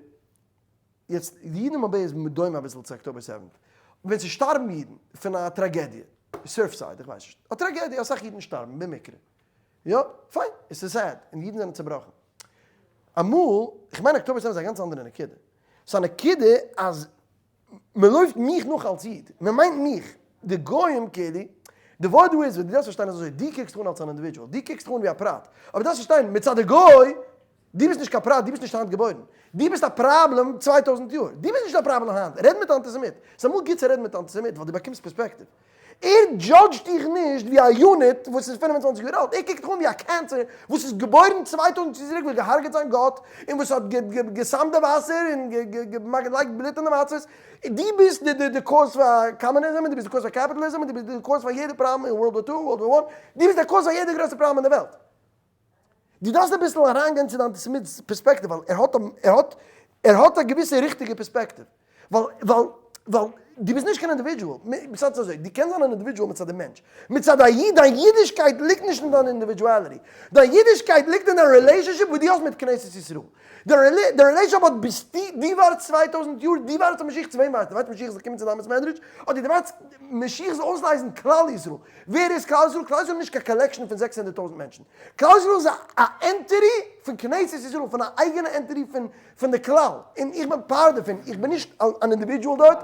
Speaker 1: יעצט די אידן אין מומביי איז דומה אביסל צו October seventh, ווען ס'שטארבן אידן פון א טראגעדיע, Surfside איך ווייס נישט, א טראגעדיע אסאך אידן שטארבן במקרה, יא פיין עס איז sad און אידן זענען צובראכן, אמאל, איך מיין October seventh איז א גאנץ אנדערע נקודה, ס'איז א נקודה אז מען לויפט מיך נאך אלס איד, מען מיינט מיך, די גוים כאילו, די ווארט דא איז, וואס דו דארפסט פארשטיין איז אזוי, דו קוקסט אן אלס אן individual, דו קוקסט אן ווי א פרט, אבער דו דארפסט פארשטיין, מצד די גוי, דו ביסט נישט קיין פרט, דו ביסט נישט היינט געבוירן, דו ביסט א פראבלעם 2000 יאר, דו ביסט נישט א פראבלעם היינט, רעד מיט אנטיסעמיט, ס'איז אמאל גוט צו רעדן מיט אנטיסעמיט ווייל דו באקומסט perspective. ער judge ט דיך נישט ווי א unit וואס איז 25 יאר אלט, ער קוקט דיך אן ווי א cancer וואס איז געבוירן 2000 יאר צוריק וואס געהארגעט זיין גאט און וואס האט געסמט די וואסער און געלייגט בלוט אין די מצות, דו ביסט די cause פאר קאמוניזם און דו ביסט די cause פאר קעפיטאליזם און דו ביסט די cause פאר יעדע פראבלעם אין World War Two, World War One, דו ביסט די cause פאר יעדע גרויסע פראבלעם אין די וועלט. דו דארפסט אביסל אריינגיין צו די אנטיסעמיט'ס perspective ווייל ער האט ער האט ער האט א געוויסע ריכטיגע perspective ווייל ווייל ווייל. דו ביסט נישט קיין individual, מצד אזוי, דו קענסט זיין אן individual מצד די מענטש, מצד א איד, דיין אידישקייט ליגט נישט אין דיין individuality, דיין אידישקייט ליגט אין דיין relationship וואס דו האסט מיט כנסת ישראל. די relationship האט ביסטו, דו ווארטסט 2000 יאר, דו ווארטסט אויף משיח, צו וועם ווארטסטו? ווארטסט משיח זאל קומען צו דיין בית מדרש, אדער דו ווארטסט משיח זאל אויסלייזן כלל ישראל? ווער איז כלל ישראל? כלל ישראל איז נישט קיין collection פון 600,000 מענטשן, כלל ישראל איז א entity פון כנסת ישראל, פון א אייגענע entity פון די כלל, און איך בין part דערפון, איך בין נישט אן individual דארט,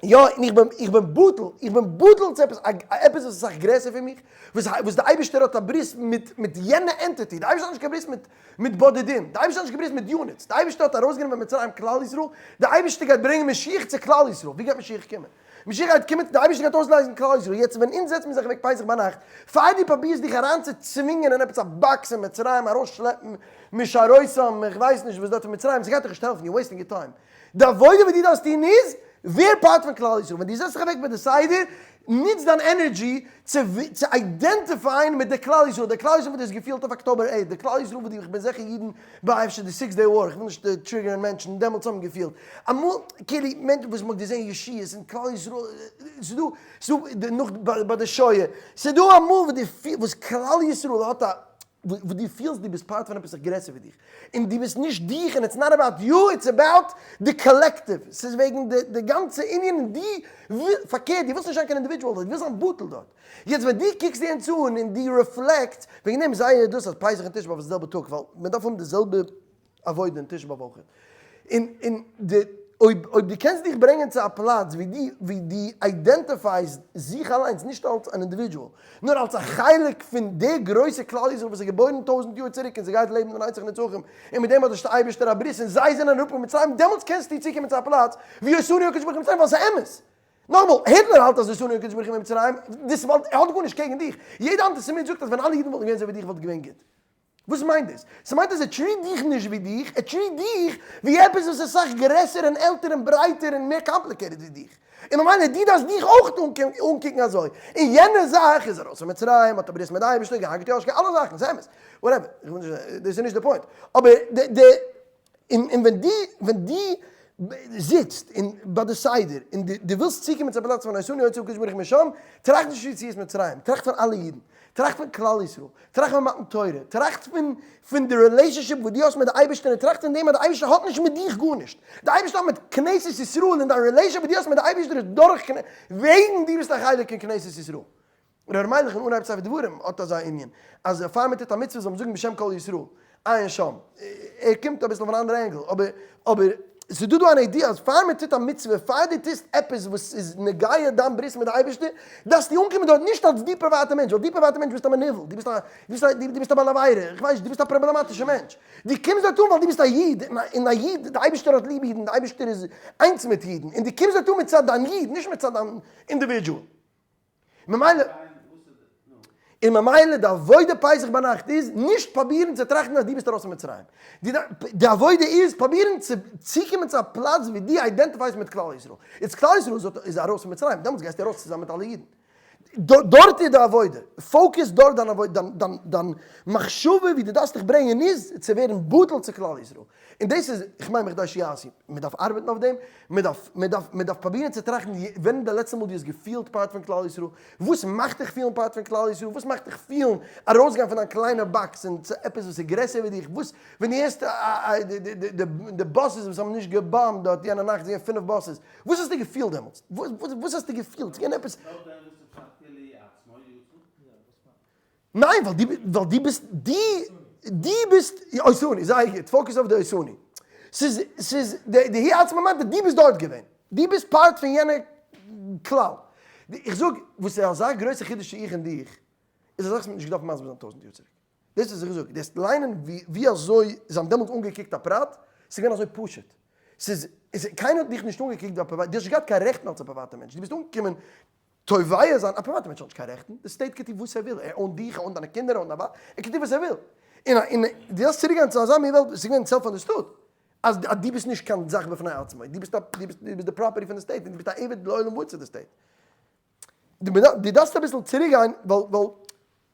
Speaker 1: יא, און איך בין, איך בין בטל, איך בין בטל צו עפעס, עפעס וואס איז אסאך גרעסער פון מיך, וואס וואס די אייבערשטער האט א ברית מיט מיט יענע entity, די אייבערשטער האט נישט קיין ברית מיט מיט בודדים, די אייבערשטער האט נישט קיין ברית מיט units, די אייבערשטער האט ארויסגענומען מצרים כלל ישראל, די אייבערשטער גייט ברענגען משיח צו כלל ישראל, ווי גייט משיח קומען? משיח גייט קומען, די אייבערשטער גייט אויסלייזן כלל ישראל, יעצט ווען אונז זעצן מיר זיך אוועק פסח ביינאכט, פאר דו פרובירסט דיך אריינצוצווינגען אין עפעס א box אין מצרים, ארויסשלעפן משארותם, איך ווייס נישט וואס דארט אין מצרים, ס'גייט דיך נישט העלפן, you're wasting your time. די עבודה וואס דו דארפסט טון איז, ווער part פון כלל ישראל. ווען דו זעצט זיך אוועק ביי די סדר, נוץ דיין energy צו צו identify ען מיט די כלל ישראל, די כלל ישראל וואס דו האסט געפילט אויף October 8, די כלל ישראל וואס דו, איך בין זיכער אידן ביי אפשר די Six Day War, איך וויל נישט trigger ען מענטשן, דעמאלטס האבן געפילט. אמאל, כאילו, מענטשן וואס מ'האט געזען ישועות אין כלל ישראל, ס'איז דא, ס'איז דא, נאך ביי די שואה, ס'איז דא אמאל וואס דו פילסט, וואס כלל ישראל האט א, וואס דו פילסט דו ביסט part פון עפעס גרעסער ווי דיך, און דו ביסט נישט דיך, און it's not about you, it's about the collective, ס'איז וועגן די גאנצע ענין, און דו, פארקערט, דו ווילסט נישט זיין קיין individual דארט, דו ווילסט זיין בטל דארט. יעצט ווען דו קוקסט די אונז אן און דו reflect סט, וועגן דעם איז זייער דאס אז פסח און תשעה באב איז די זעלבע טאג, ווייל מען דארף האבן די זעלבע עבודה אין תשעה באב אויך. און און די אויב אויב דו קענסט דיך ברענגען צו א פלאץ ווי דו ווי דו identify סט זיך אליינס נישט אלס אן individual, נאר אלס א חלק פון די גרויסע כלל ישראל וואס איז געבוירן 1000 יאר צוריק און ס'גייט לעבן לנצח נצחים, און מיט דעם האט דער אייבערשטער א ברית און זיי זענען אראפ פון מצרים, דעמאלטס קענסטו צוקומען צו א פלאץ ווי אותנו הקדוש ברוך הוא מצרים ווייל ס'איז אמת. נאכאמאל, היטלער האלט אז אותנו הקדוש ברוך הוא ממצרים, דאס ווייל ער האט גארנישט קעגן דיך. יעדע אנטיסעמיט זאגט אז ווען אלע אידן וואלטן געווען אזוי ווי דיך וואלט געווען גוט. וואס מיינט דאס? ס'מיינט אז ער treat דיך נישט ווי דיך, ער treat דיך ווי עפעס וואס איז אסאך גרעסער און עלטער און ברייטער און מער complicated ווי דיך. און ממילא דו דארפסט דיך אויך אנקוקן אזוי. און יענע זאך איז ארויס פון מצרים, האט א ברית מיט די אייבערשטער, געהארגעט יאשקע, אלע זאכן, ס'איז אמת. Whatever, איך וויל נישט, דאס איז נישט די point. אבער די די און און ווען דו ווען דו זיצט און ביי די סדר און דו דו ווילסט צוקומען צו א פלאץ פון אותנו הוציא הקדוש ברוך הוא משם, טראכט נישט פון יציאת מצרים, טראכט פון אלע אידן, טראכט פון כלל ישראל, טראכט פון מתן תורה, טראכט פון פון די relationship וואס דו האסט מיט די אייבערשטער און טראכט פון דעם אז די אייבערשטער האט נישט מיט דיך גארנישט, די אייבערשטער האט מיט כנסת ישראל און דיין relationship וואס דו האסט מיט די אייבערשטער איז דורך וועגן דו ביסט א חלק אין כנסת ישראל. ר' מיילעך אין אנהייב ספר דברים האט אזא ענין אז פאר מען טוט א מצוה זאל מען זאגן בשם כל ישראל, עיין שם. ער קומט אביסל פון א אנדערע angle, אבער אבער ס'איז דא דא אן idea אז פאר מען טוט א מצוה, פאר דו טוסט עפעס וואס איז נוגע דיין ברית מיט די אייבערשטער, דארפסטו אנקומען דארט נישט אלס די פריוואטע מענטש, ווייל די פריוואטע מענטש ביסט א מנוול, דו ביסט א דו ביסט א דו ביסט א בעל עבירה, איך ווייס נישט, דו ביסט א פראבלעמאטישע מענטש. דו קומסט דארט אן ווייל דו ביסט א איד, און א איד, די אייבערשטער האט ליב אידן, די אייבערשטער איז איינס מיט אידן, און דו קומסט דארט אן מצד דיין איד, נישט מצד דיין individual. ממילא, און ממילא די עבודה פסח ביינאכט איז נישט פראבירן צו טראכטן אז דו ביסט ארויס פון מצרים. די עבודה איז פראבירן צו צוקומען צו א פלאץ ווי דו identify סט מיט כלל ישראל. איצט כלל ישראל איז ארויס פון מצרים, דעמאלטס גייסטו ארויס צוזאמען מיט אלע אידן. דארט איז די עבודה. Focus דארט דיין עבודה, דיין מחשבה ווי דו דארפסט דיך ברענגען איז צו ווערן בטל צו כלל ישראל. און דאס איז, איך מיין בכדי שיעשו, מען דארף ארבעטן אויף דעם, מען דארף, מען דארף, מען דארף פרובירן צו טראכטן ווען איז די לעצטע מאל דו האסט געפילט part פון כלל ישראל, וואס מאכט דיך פילן part פון כלל ישראל, וואס מאכט דיך פילן ארויסגיין פון דיין קליינע box און צו עפעס וואס איז גרעסער ווי דיך, וואס ווען דו הערסט די buses וואס האבן נישט געבאמט דארט יענע נאכט, זענען פינף buses, וואס האסטו געפילט דעמאלטס? וואס האסטו געפילט? ס'איז געווען עפעס. ניין, ווייל דו ווייל דו ביסט דו דו ביסט אותנו, זייער גוט, focus אויף די אותנו. ס'איז ס'איז די די הוא עצמו מיינט אז דו ביסט דארט געווען. דו ביסט part פון יענע כלל. איך זאג, וואס איז אזא גרויסע חידוש צו איך און דיך, איז א זאך וואס מ'האט נישט געדארפט מסביר זיין 1000 יאר צוריק. דאס איז איך זאג, דו וועסט ליינען ווי ווי אזוי זיי האבן דעמאלטס אנגעקוקט א פרט, ס'איז געווען אזוי פשוט. ס'איז קיינער האט דיך נישט אנגעקוקט ווי א פריוואט, דו האסט נישט געהאט קיין רעכטן אלס א פריוואטער מענטש, דו ביסט אנגעקומען תובע זיין, א פריוואטער מענטש האט נישט קיין רעכטן, די state קען טון וואס ער וויל, ער own ט דיך, ער own ט דיינע קינדער, ער own ט דיין ווייב, ער קען טון וואס ער וויל. און און דו דארפסט צוריק גיין צו אזא מין וועלט, עס איז געווען self understood, אז אז דו ביסט נישט קיין זאך בפני עצמו, דו ביסט א דו ביסט דו ביסט די property פון די state, און דו ביסט א עבד לעולם ועד צו די state. דו דארפסט אביסל צוריק גיין, ווייל ווייל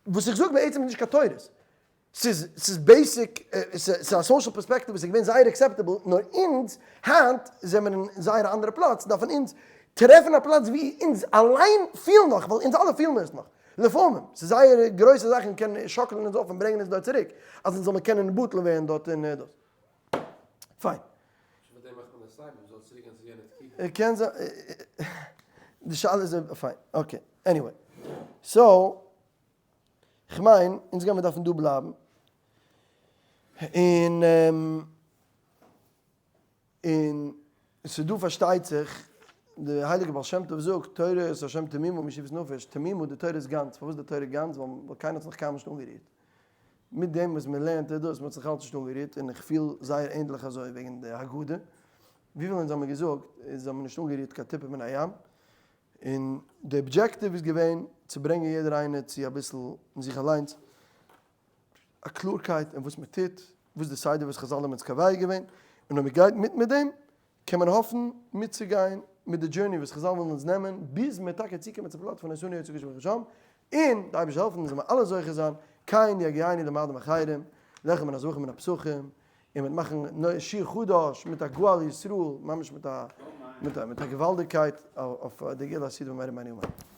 Speaker 1: וואס איך זאג בעצם איז נישט קיין תורות. ס'איז ס'איז basic, ס'איז א social perspective וואס איז געווען זייער acceptable, נאר אונז היינט זעמער אין זייער א אנדערע פלאץ, דארפן אונז טרעפן א פלאץ ווי אונז אליין פילן נאך, ווייל אונז אלע פילן עס נאך, לפעמים, ס'איז זייער גרויסע זאכן קען שאקלען אונז אויף און ברענגען אונז דארט צוריק, אז אונז זאל מען קענען בטל ווערן דארט און דאס. פיין.
Speaker 2: פאר דעם מאכט מען א סיי מען זאל צוריק גיין צו יענע תקופה.
Speaker 1: קען זיין, די שאלה איז אויב, פיין, okay, anyway, so, כ'מיין, אונז גיימיר דארפן דא בלייבן, און און ס'דא פארשטייט זיך, די הייליגע בעל שם טוב זאגט, תורת השם תמימה משיבת נפש, תמימה די תורה איז גאנץ, פארוואס די תורה גאנץ? ווייל קיינער האט זיך נאך קיינמאל נישט אנגערירט, מיט דעם וואס מען לערנט איז דאס, מען האט זיך אלץ נישט אנגערירט, און איך פיל זייער ענדליך אזוי וועגן די הגדה, וויפיל אונז האמיר געזאגט, אונז האמיר נישט אנגערירט קיין טיפה מן הים, און די objective איז געווען צו ברענגען יעדער איינער צו אביסל אין זיך אליינס א קלארקייט אין וואס מען טוט, וואס די סדר וואס חזל האבן אונז קובע געווען, און אויב מען גייט מיט מיט דעם, קען מען האפן מיטצוגיין מיט די journey וואס חזל ווילן אונז נעמען, ביז מען טאקע צוקומען צום פלאץ פון אותנו הוציא הקדוש ברוך הוא משם, און די אייבערשטער העלפן זאל מען אלע זוכה זיין, כן יגיענו למועדים אחרים, לאכול מן הזבחים ומן הפסחים, און מ'וועט מאכן שיר חדש מיט א גואל ישראל, ממש מיט א מיט א געוואלדיגקייט אויף די גאולה העתידה במהרה בימינו אמן.